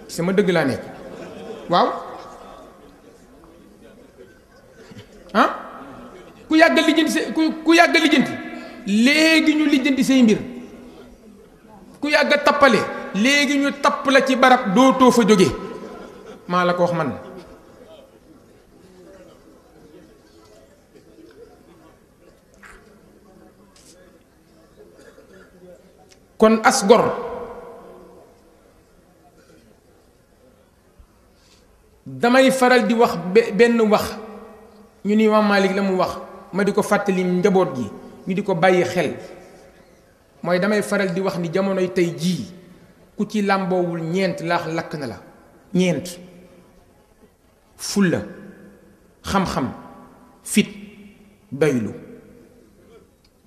sama dëgg laa nekk waaw ah ku yàgg lijjanti sa ku yàgg lijjanti léegi ñu lijjanti say mbir ku yàgg a tappale léegi ñu tapp la ci barab dootoo fa jóge maa la ko wax man kon as gor damay faral di wax benn wax ñu ni Imaam Malik la mu wax ma di ko fàttali njaboot gi ñu di ko bàyyi xel mooy damay faral di wax ni jamonoy tey jii ku ci làmboowul ñeent laax lakk na la ñeent fulla xam-xam fit doylu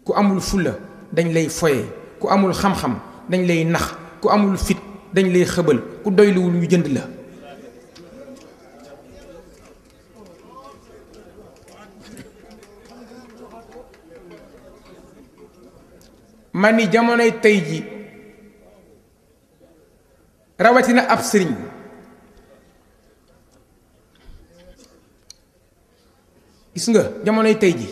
ku amul fulla dañ lay foye ku amul xam-xam dañ lay nax ku amul fit dañ lay xëbal ku doyluwul ñu jënd la man ni jamonoy tey ji rawatina ab sëriñ gis nga jamonoy tey ji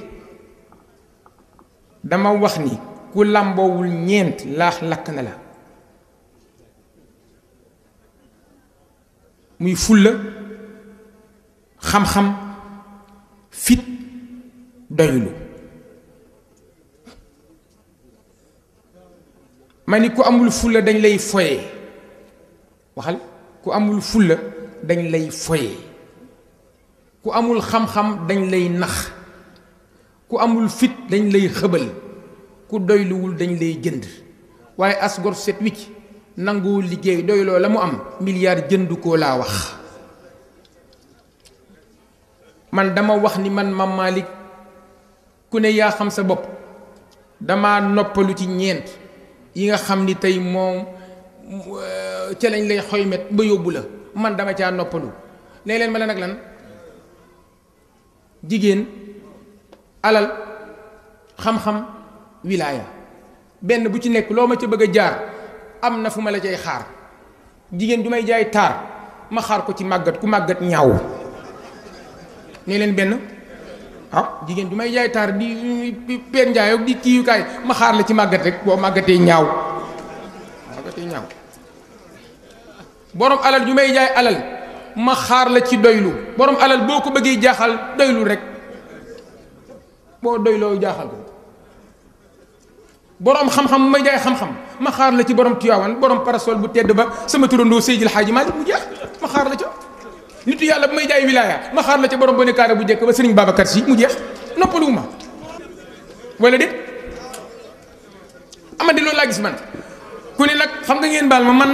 dama wax ni ku làmboowul ñeent laax lakk na la muy fulla xam-xam fit doylu ma ni ku amul fulla dañ lay foye waxal ku amul fulla dañ lay foye ku amul xam-xam dañ lay nax ku amul fit dañ lay xëbal ku doyluwul dañ lay jënd waaye as gor set wicc nangoo liggéey doyloo la mu am milliard jënd koo laa wax man dama wax ni man Mame Malick ku ne yaa xam sa bopp dama noppalu ci ñeent yi nga xam ni tey moom ca lañ lay xoymet ba yóbbu la man dama caa noppalu léeg-léeg ma la nag lan jigéen alal xam-xam wilaaya benn bu ci nekk loo ma ca bëgg a jaar am na fu ma la cay xaar jigéen du may jaay taar ma xaar ko ci màggat ku màggat ñaaw ne leen benn jigéen du may jaay taar di Père Ndiaye ak di kiiyukaay ma xaar la ci màggat rek boo màggatee ñaaw borom alal ju may jaay alal ma xaar la ci doylu borom alal boo ko bëggee jaaxal doylu rek boo doyloo jaaxal ko borom xam-xam bu may jaay xam-xam ma xaar la ci borom Tiwaawan borom parasol bu tedd ba sama turandoo Seydil Hadji Malick mu jeex ma xaar la ca nitu yàlla bu may jaay wilaaya ma xaar la ca borom bone kaare bu njëkk ba Serigne Babacar Sy mu jeex noppaluwuma wala déet amadi loolu laa gis man ku ne nag xam nga ngeen baal ma man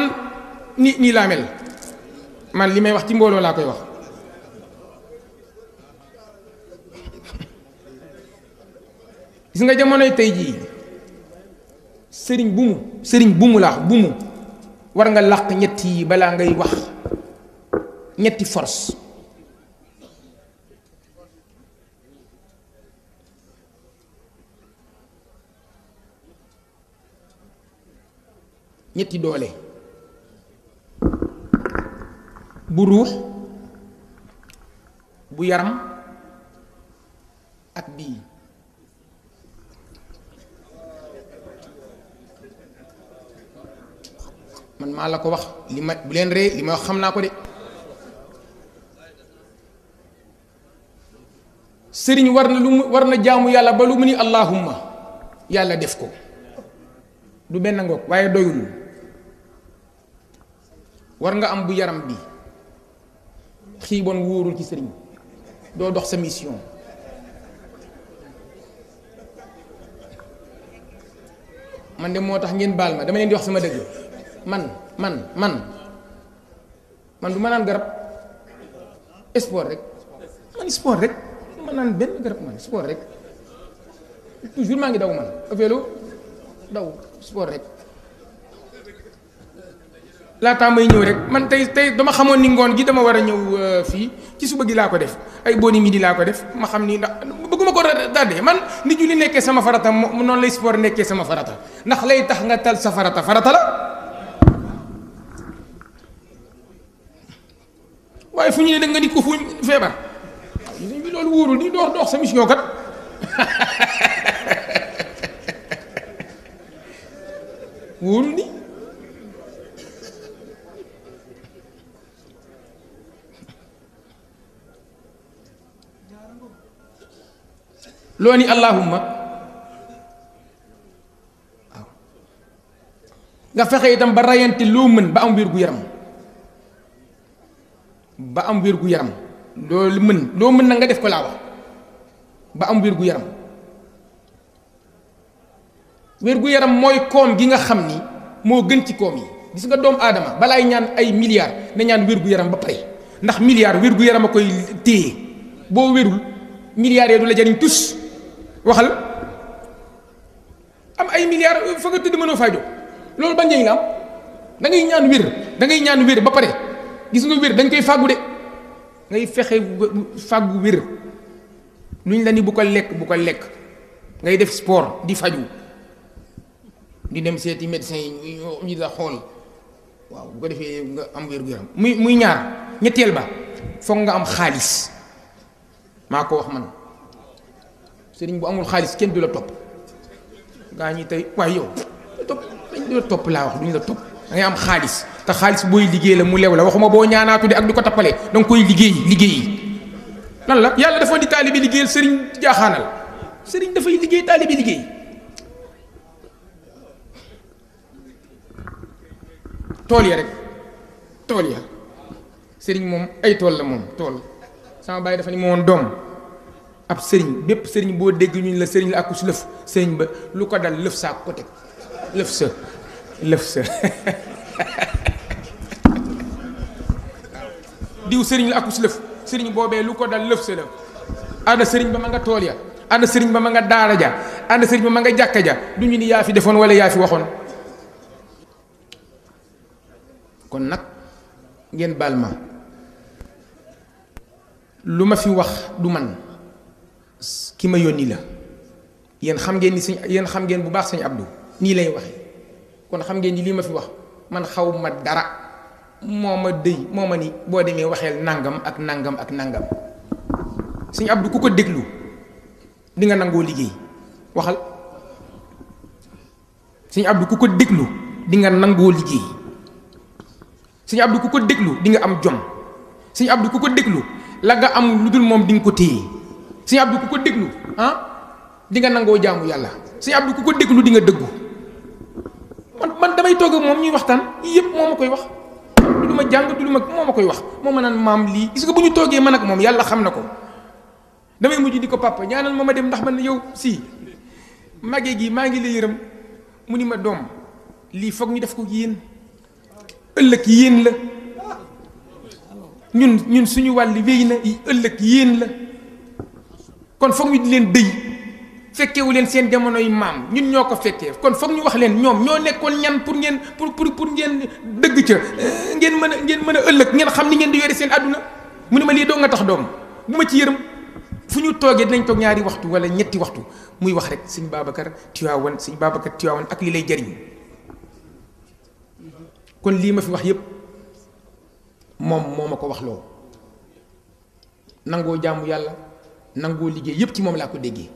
nii laa mel man li may wax ci mbooloo laa koy wax gis nga jamonoy tey jii sëriñ bu mu laax bu mu war nga làq ñetti yi balaa ngay wax ñetti force ñetti doole bu ruux bu yaram ak bii man maa la ko wax li ma bu leen ree li ma wax xam naa ko de sëriñ war na jaamu yàlla ba lu mu ni allahumma yàlla def ko du benn ngoog waaye doyul war nga am bu yaram bi xiibon wóorul ci sëriñ doo dox sa mission man de moo tax ngeen baal ma dama leen di wax sama dëgg man du ma naan garab sport rek man sport rek du ma naan benn garab man sport rek toujours maa ngi daw man vélo daw sport rek laataa may ñëw rek man tey dama xamoon ni ngoon gi dama war a ñëw fii ci suba gi laa ko def ay booni midi laa ko def ma xam ni ndax bëgguma ko tardé man nit ñu li nekkee sama farata mu noonu lay sport nekkee sama farata ndax lay tax nga tal sa farata la waaye fu ñu ne da nga nit ko fu feebar bi loolu wóorul ni dox sa mission kat wóorul ni loo ni allahumma waaw nga fexe itam ba rayante loo mën ba am wér gu yaram loolu loo mën na nga def ko laa wax ba am wér gu yaram mooy koom gi nga xam ni moo gën ci koom yi gis nga doomu aadama balaay ñaan ay milliards na ñaan wér gu yaram ba pare ndax milliard wér gu yaram a koy téye boo wérul milliards yee du la jariñ tus waxal am ay milliards fa nga tëdd mënoo faa jóg loolu ban njëriñ la am da ngay ñaan wér ba pare gis nga wér dañ koy fàggu de ngay fexe fàggu wér luñ la ni bu ko lekk ngay def sport di faju di dem seeti médecin yi ñu la xool waaw bu ko defee nga am wér gu yaram muy ñaar ñetteel ba foog nga am xaalis maa ko wax man sëriñ bu amul xaalis kenn du la topp gaa ñi tey waaye yow dañ du la topp laa wax duñu la topp da ngay am xaalis te xaalis booy liggéey la mu lew la waxuma boo ñaanaatu de ak di ko tappalee da nga koy liggéey lan la yàlla dafa di taalibi liggéeyal sëriñ jaaxaanal sëriñ dafay liggéey taalibi liggéey tool ya rek tool ya sëriñ moom ay tool la moom tool sama baay dafa ni ma woon doom ab sëriñ bépp sëriñ boo dégg ñu la sëriñ la ak su lëf sëriñ ba lu ko dal lëf saa ko teg lëf sa diw sëriñ la ak su lëf sëriñ boobee lu ko dal lëf sa la ànda sëriñ ba ma nga tool ya ànda sëriñ ba ma nga daara ja ànda sëriñ ba ma nga jàkka ja du ñu ni yaa fi defoon wala yaa fi waxoon kon nag ngeen baal ma lu ma fi wax du man ki ma yónni la yéen xam ngeen ni bu baax sëñ Abdou nii lay waxe kon xam ngeen ni lii ma fi wax man xaw ma dara moo ma dëy moo ma ni boo demee waxeel nangam ak nangam ak nangam sëñ Abdou ku ko déglu di nga nangoo liggéey waxal sëñ Abdou ku ko déglu di nga nangoo liggéey sëñ Abdou ku ko déglu di nga am jom sëñ Abdou ku ko déglu la nga am lu dul moom di nga ko téye sëñ Abdou ku ko déglu di nga nangoo jaamu yàlla sëñ Abdou ku ko déglu di nga dëggu man damay toog ak moom ñuy waxtaan yëpp moo ma koy wax du lu ma jàng du lu ma moo ma koy wax moo ma naan maam lii gis nga bu ñu toogee man ak moom yàlla xam na ko damay mujj di ko papa ñaanal ma dem ndax man yow si màggee gi maa ngi la yërëm mu ni ma doom lii foog ñu def ko yéen ëllëg yéen la ñun suñu wàll wéy na ëllëg yéen la kon foog ñu di leen dëy fekkewu leen seen jamonoy maam ñun ñoo ko fekkee kon foog ñu wax leen ñoom ñoo nekkoon ñan pour ngeen pour ngeen dëgg ca ngeen mën a ëllëg ngeen xam ni ngeen di yore seen àdduna mu ne ma lii doo nga tax doom bu ma ci yërëm fu ñu toogee dinañ toog ñaari waxtu wala ñetti waxtu muy wax rek sëñ Babacar Tiwaawan sëñ Babacar Tiwaawan ak li lay jariñ kon lii ma fi wax yépp moom moo ma ko wax loo nangoo jaamu yàlla nangoo liggéey yépp ci moom laa ko déggee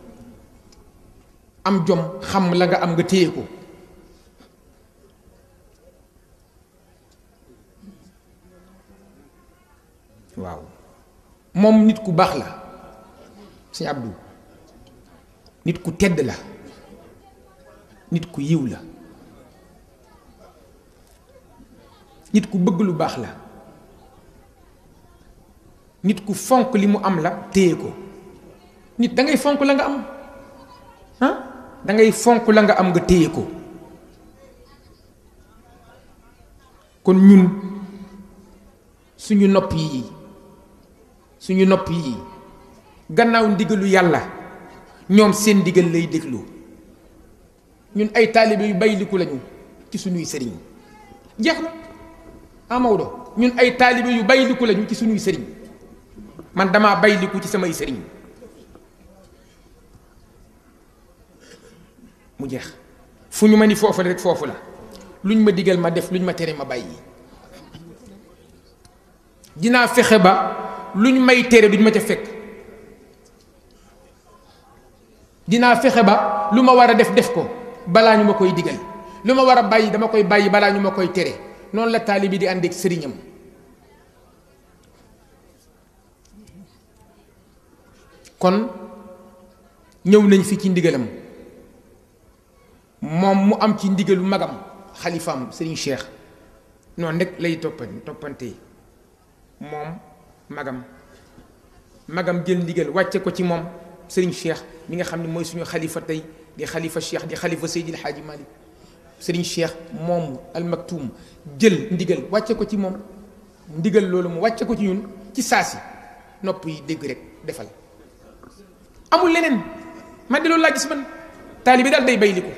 am jom xam la nga am nga téye ko waaw moom nit ku baax la sëñ Abdou nit ku tedd la nit ku yiw la nit ku bëgg lu baax la nit ku fonk li mu am la téye ko nit da ngay fonk la nga am da ngay fonk la nga am nga téye ko kon ñun suñu nopp yi gannaaw ndigalu yàlla ñoom seen ndigal lay déglu ñun ay taalibe yu bayliku lañu ci suñuy sëriñ jeex na Maodo ñun ay taalibe yu bayliku lañu ci suñuy sëriñ man damaa bayliku ci samay sëriñ mu jeex fu ñu ma ni foofu la rek foofu la luñ ma digal ma def luñ ma tere ma bàyyi dinaa fexe ba luñ may tere duñ ma ca fekk dinaa fexe ba lu ma war a def ko balaa ñu ma koy digal lu ma war a bàyyi dama koy bàyyi balaa ñu ma koy tere noonu la taalibe di ànd ak sëriñam kon ñëw nañ fi ci ndigalam moom mu am ci ndigalu magam xalifaam sëriñ Cheikh noonu rek lay toppante moom magam jël ndigal wàcce ko ci moom sëriñ Cheikh mi nga xam ne mooy suñu xalifa tey di xalifa Cheikh di xalifa Seydil Hadji Malick sëriñ Cheikh moom almaktuum jël ndigal wàcce ko ci moom ndigal loolu mu wàcce ko ci ñun ci saasi nopp yi dégg rek defal amul leneen man de loolu laa gis man taalibe daal day bayliku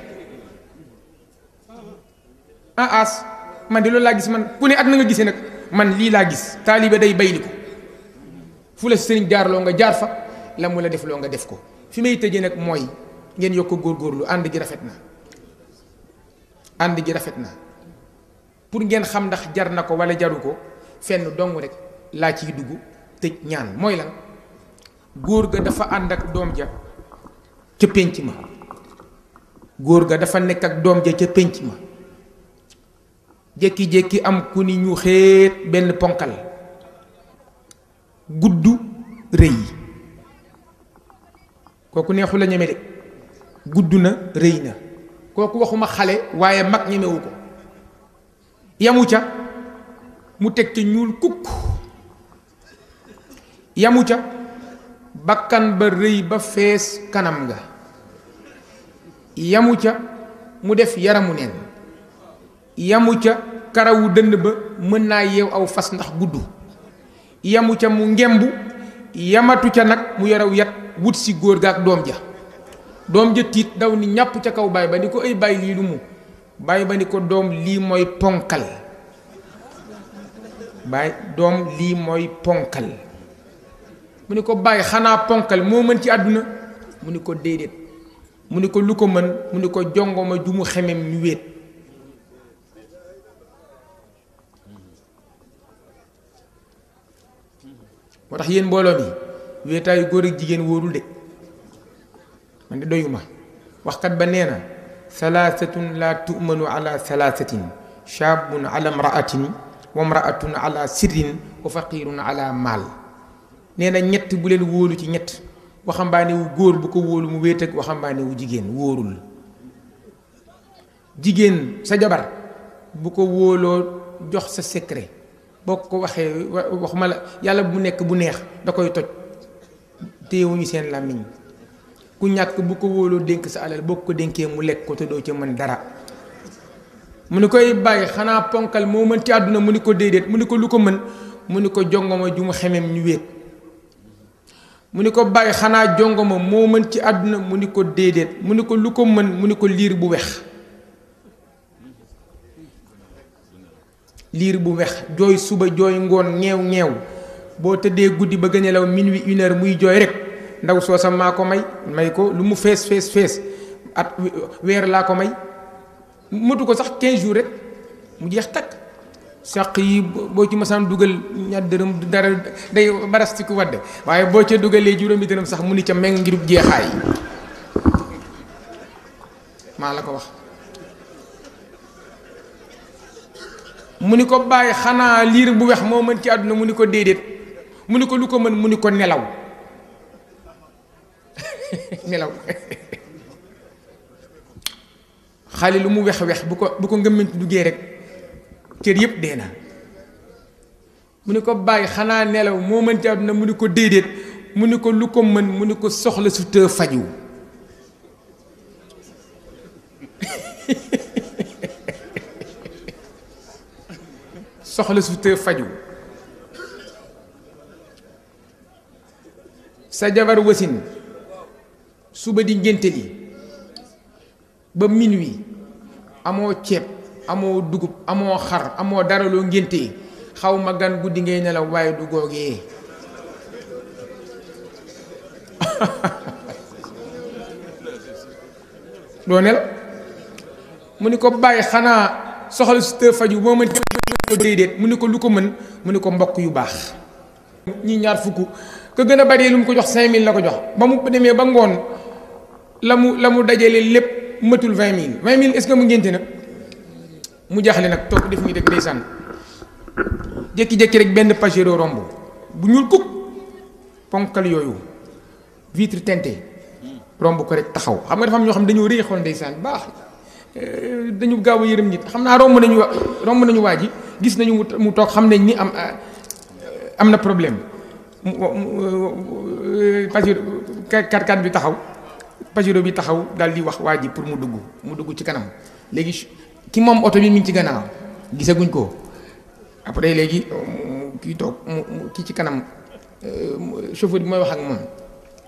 as man de loolu laa gis man ku ne ak na nga gisee nag man lii laa gis taalibe day bayliku fu la sëriñ jaarloo nga jaar fa la mu la def loo nga def ko fi may tëjee nag mooy ngeen yokk góorgóorlu ànd gi rafet na pour ngeen xam ndax jar na ko wala jaru ko fenn dong rek laa ciy dugg tëj ñaan mooy lan góor ga dafa ànd ak doom ja ca pénc ma góor ga dafa nekk ak doom ja ca pénc ma jékki-jékki am ku ni ñu xeet benn ponkal gudd rëy kooku neexu la ñeme de gudd na rëy na kooku waxuma xale waaye mag ñemewu ko yamu ca mu teg ca ñuul kukk yamu ca bakkan ba rëy ba fees kanam nga yamu ca mu def yaramu neen yamu ca karawu dënd ba mën naa yeew aw fas ndax gudd yamu ca mu ngembu yamatu ca nag mu yorew yat wut si góor ga ak doom ja tiit daw ni ñàpp ca kaw baay ba ni ko ay baay lii lu mu baay ba ni ko doom lii mooy ponkal baay doom lii mooy ponkal mu ni ko bàyyi xanaa ponkal moo mën ci àdduna mu ni ko déedéet mu ni ko lu ko mën mu ni ko jongoma ju mu xemem ñu wéet moo tax yéen mbooloo mi wéetaayu góor ak jigéen wóorul de man de doyuma waxkat ba nee na salaasatun la tu'manu ala salaasatin shaabun ala mraatin wa mraatun ala sirrin wa faqirun ala maal nee na ñett bu leen wóolu ci ñett waxambaane wu góor bu ko wóolu mu wéet ak waxambaane wu jigéen wóorul jigéen sa jabar bu ko wóoloo jox sa secret boo ko waxee waxuma la yàlla bu nekk bu neex da koy toj téyewuñu seen làmmiñ ku ñàkk bu ko wóoloo dénk sa alal boo ko dénkee mu lekk ko te doo ca mën dara mu ni koy bàyyi xanaa ponkal moo mën ci àdduna mu ni ko déedéet mu ni ko lu ko mën mu ni ko jongoma ju mu xemem ñu wéet mu ni ko bàyyi xanaa jongoma moo mën ci àdduna mu ni ko déedéet mu ni ko lu ko mën mu ni ko liir bu wex liir bu wex jooy suba jooy ngoon ñeew ñeew boo tëddee guddi ba gën a nelaw minuit 1 heure muy jooy rek ndaw soosa maa ko may ko lu mu fees at weer laa ko may motu ko sax 15 jours rek mu jeex takk sàq yi boo ci masaan dugal ñaar dërëm dara day barastiku wadde waaye boo ca dugalee juróomi dërëm sax mu ni ca meng ngirub jeexaay maa la ko wax mu ni ko bàyyi xanaa liir bu wex moo mën ci àdduna mu ni ko déedéet mu ni ko lu ko mën mu ni ko nelaw nelaw xale lu mu wex bu ko ngëmmanti duggee rek cër yëpp dee na mu ni ko bàyyi xanaa nelaw moo mën ci àdduna mu ni ko déedéet mu ni ko lu ko mën mu ni ko soxla su të faju soxla su të faju sa jabar wasin suba di ngénte li ba minuit amoo ceeb amoo dugub amoo xar amoo dara loo ngénte xaw ma gan guddi ngay nelaw waaye du googee doo nelaw mu ni ko bàyyi xanaa soxla su të faju moo mën ko déedéet mu ni ko lu ko mën mu ni ko mbokk yu baax ñi ñaar fukk ko gën a bari lu mu ko jox 5000 la ko jox ba mu demee ba ngoon la mu dajale lépp matul 20000 20000 est-ce que mu ngénte nag mu jaaxle nag toog def nii rek ndeysaan jékki-jékki rek benn pajero romb bu ñuul kuk ponkal yooyu vitre teintée romb ko rek taxaw xam nga dafa am ñoo xam dañoo rëy xool ndeysaan baax dañu gaaw a yërëm nit xam naa romb nañu waa ji gis nañu mu toog xam nañ ni am na problème pajero 4x4 bi taxaw pajero bi taxaw daal di wax waa ji pour mu dugg ci kanam léegi ki moom oto bi mi ngi ci gannaaw gisaguñ ko après léegi kii toog kii ci kanam chauffeur bi mooy wax ak moom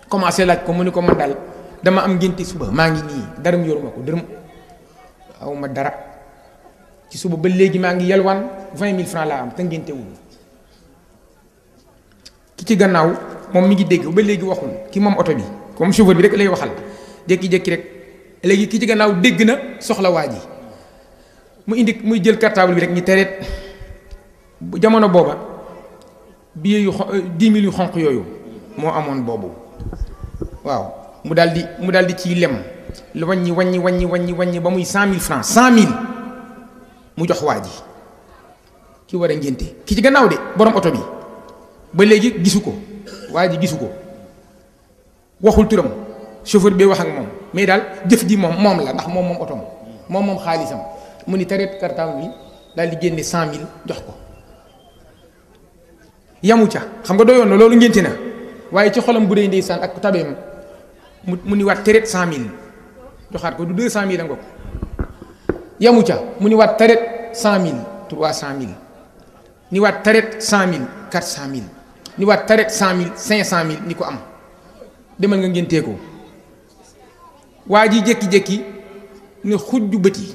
commencé laaj ko mu ni ko man daal dama am ngénte suba maa ngi nii dërëm yoruma ko dërëm aw ma dara ci suba ba léegi maa ngi yalwaan 20000 francs laa am te ngénte wul ki ci gannaaw moom mi ngi dégg ba léegi waxul ki moom oto bi comme chauffeur bi rek lay waxal jékki-jékki rek léegi ki ci gannaaw dégg na soxla waa ji muy jël cartable bi rek ñu tereet jamono booba billet yu 10 000 yu xonq yooyu moo amoon boobu waaw mu daal di ciy lem lu wàññi ba muy 100000 francs 100000 mu jox waa ji ki war a ngénte ki ci gannaaw de borom oto bi ba léegi gisu ko waa ji gisu ko waxul turam chauffeur bi wax ak moom mais daal jëf ji moom la ndax moom oto moom xaalisam mu ni tareet cartable bi daal di génne 100000 jox ko yamu ca xam nga doyoon na loolu ngénte na waaye ci xolam bu dee ndeysaan ak tabeem mu ni waat tareet 100000 joxaat ko du 200000 a nga ko yamu ca mu ni waat tareet 100000 300000 ni waat tareet 100000 400000 ni waat tareet 100000 500000 ni ko am demal nga ngéntee ko waa ji jékki-jékki ni xujju bët yi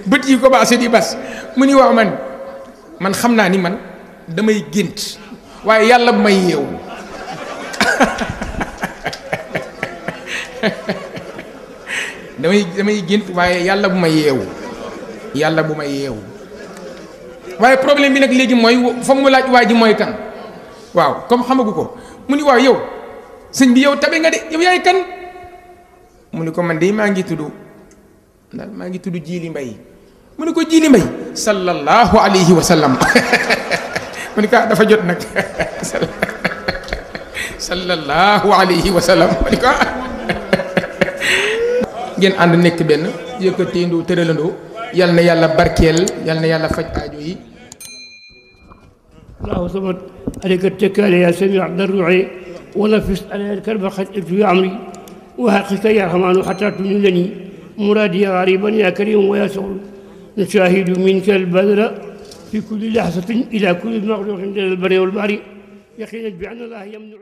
bët yi commencé di bas mu ni waaw man xam naa ni man damay gént waaye yàlla bu may yeewu damay gént waaye yàlla bu may yeewu waaye problème bi nag léegi mooy foog mu laaj waa ji mooy kan waaw comme xamagu ko mu ni waaw yow sëñ bi yow tabe nga de yow yaay kan mu ni ko man de maa ngi tudd Jili Mbay mu ni ko Jili Mbay sallallahu alayhi wa sallam mu ni ko dafa jot nag sallallahu alayhi wa sallam mu ni ko ngeen ànd nekk benn yëkkateendoo tëralandoo yal na yàlla barkeel yal na yàlla faj aajo yi الله صمد عليك التكال يا سميع الضرع ونفس على الكرب خجلت في عمري وحقك يا رحمن حتى تنلني مرادي يا غريبا يا كريم ويا سعود نشاهد منك البذر في كل لحظة إلى كل مغلوق عند البر والبحر يقينا بأن الله يمنع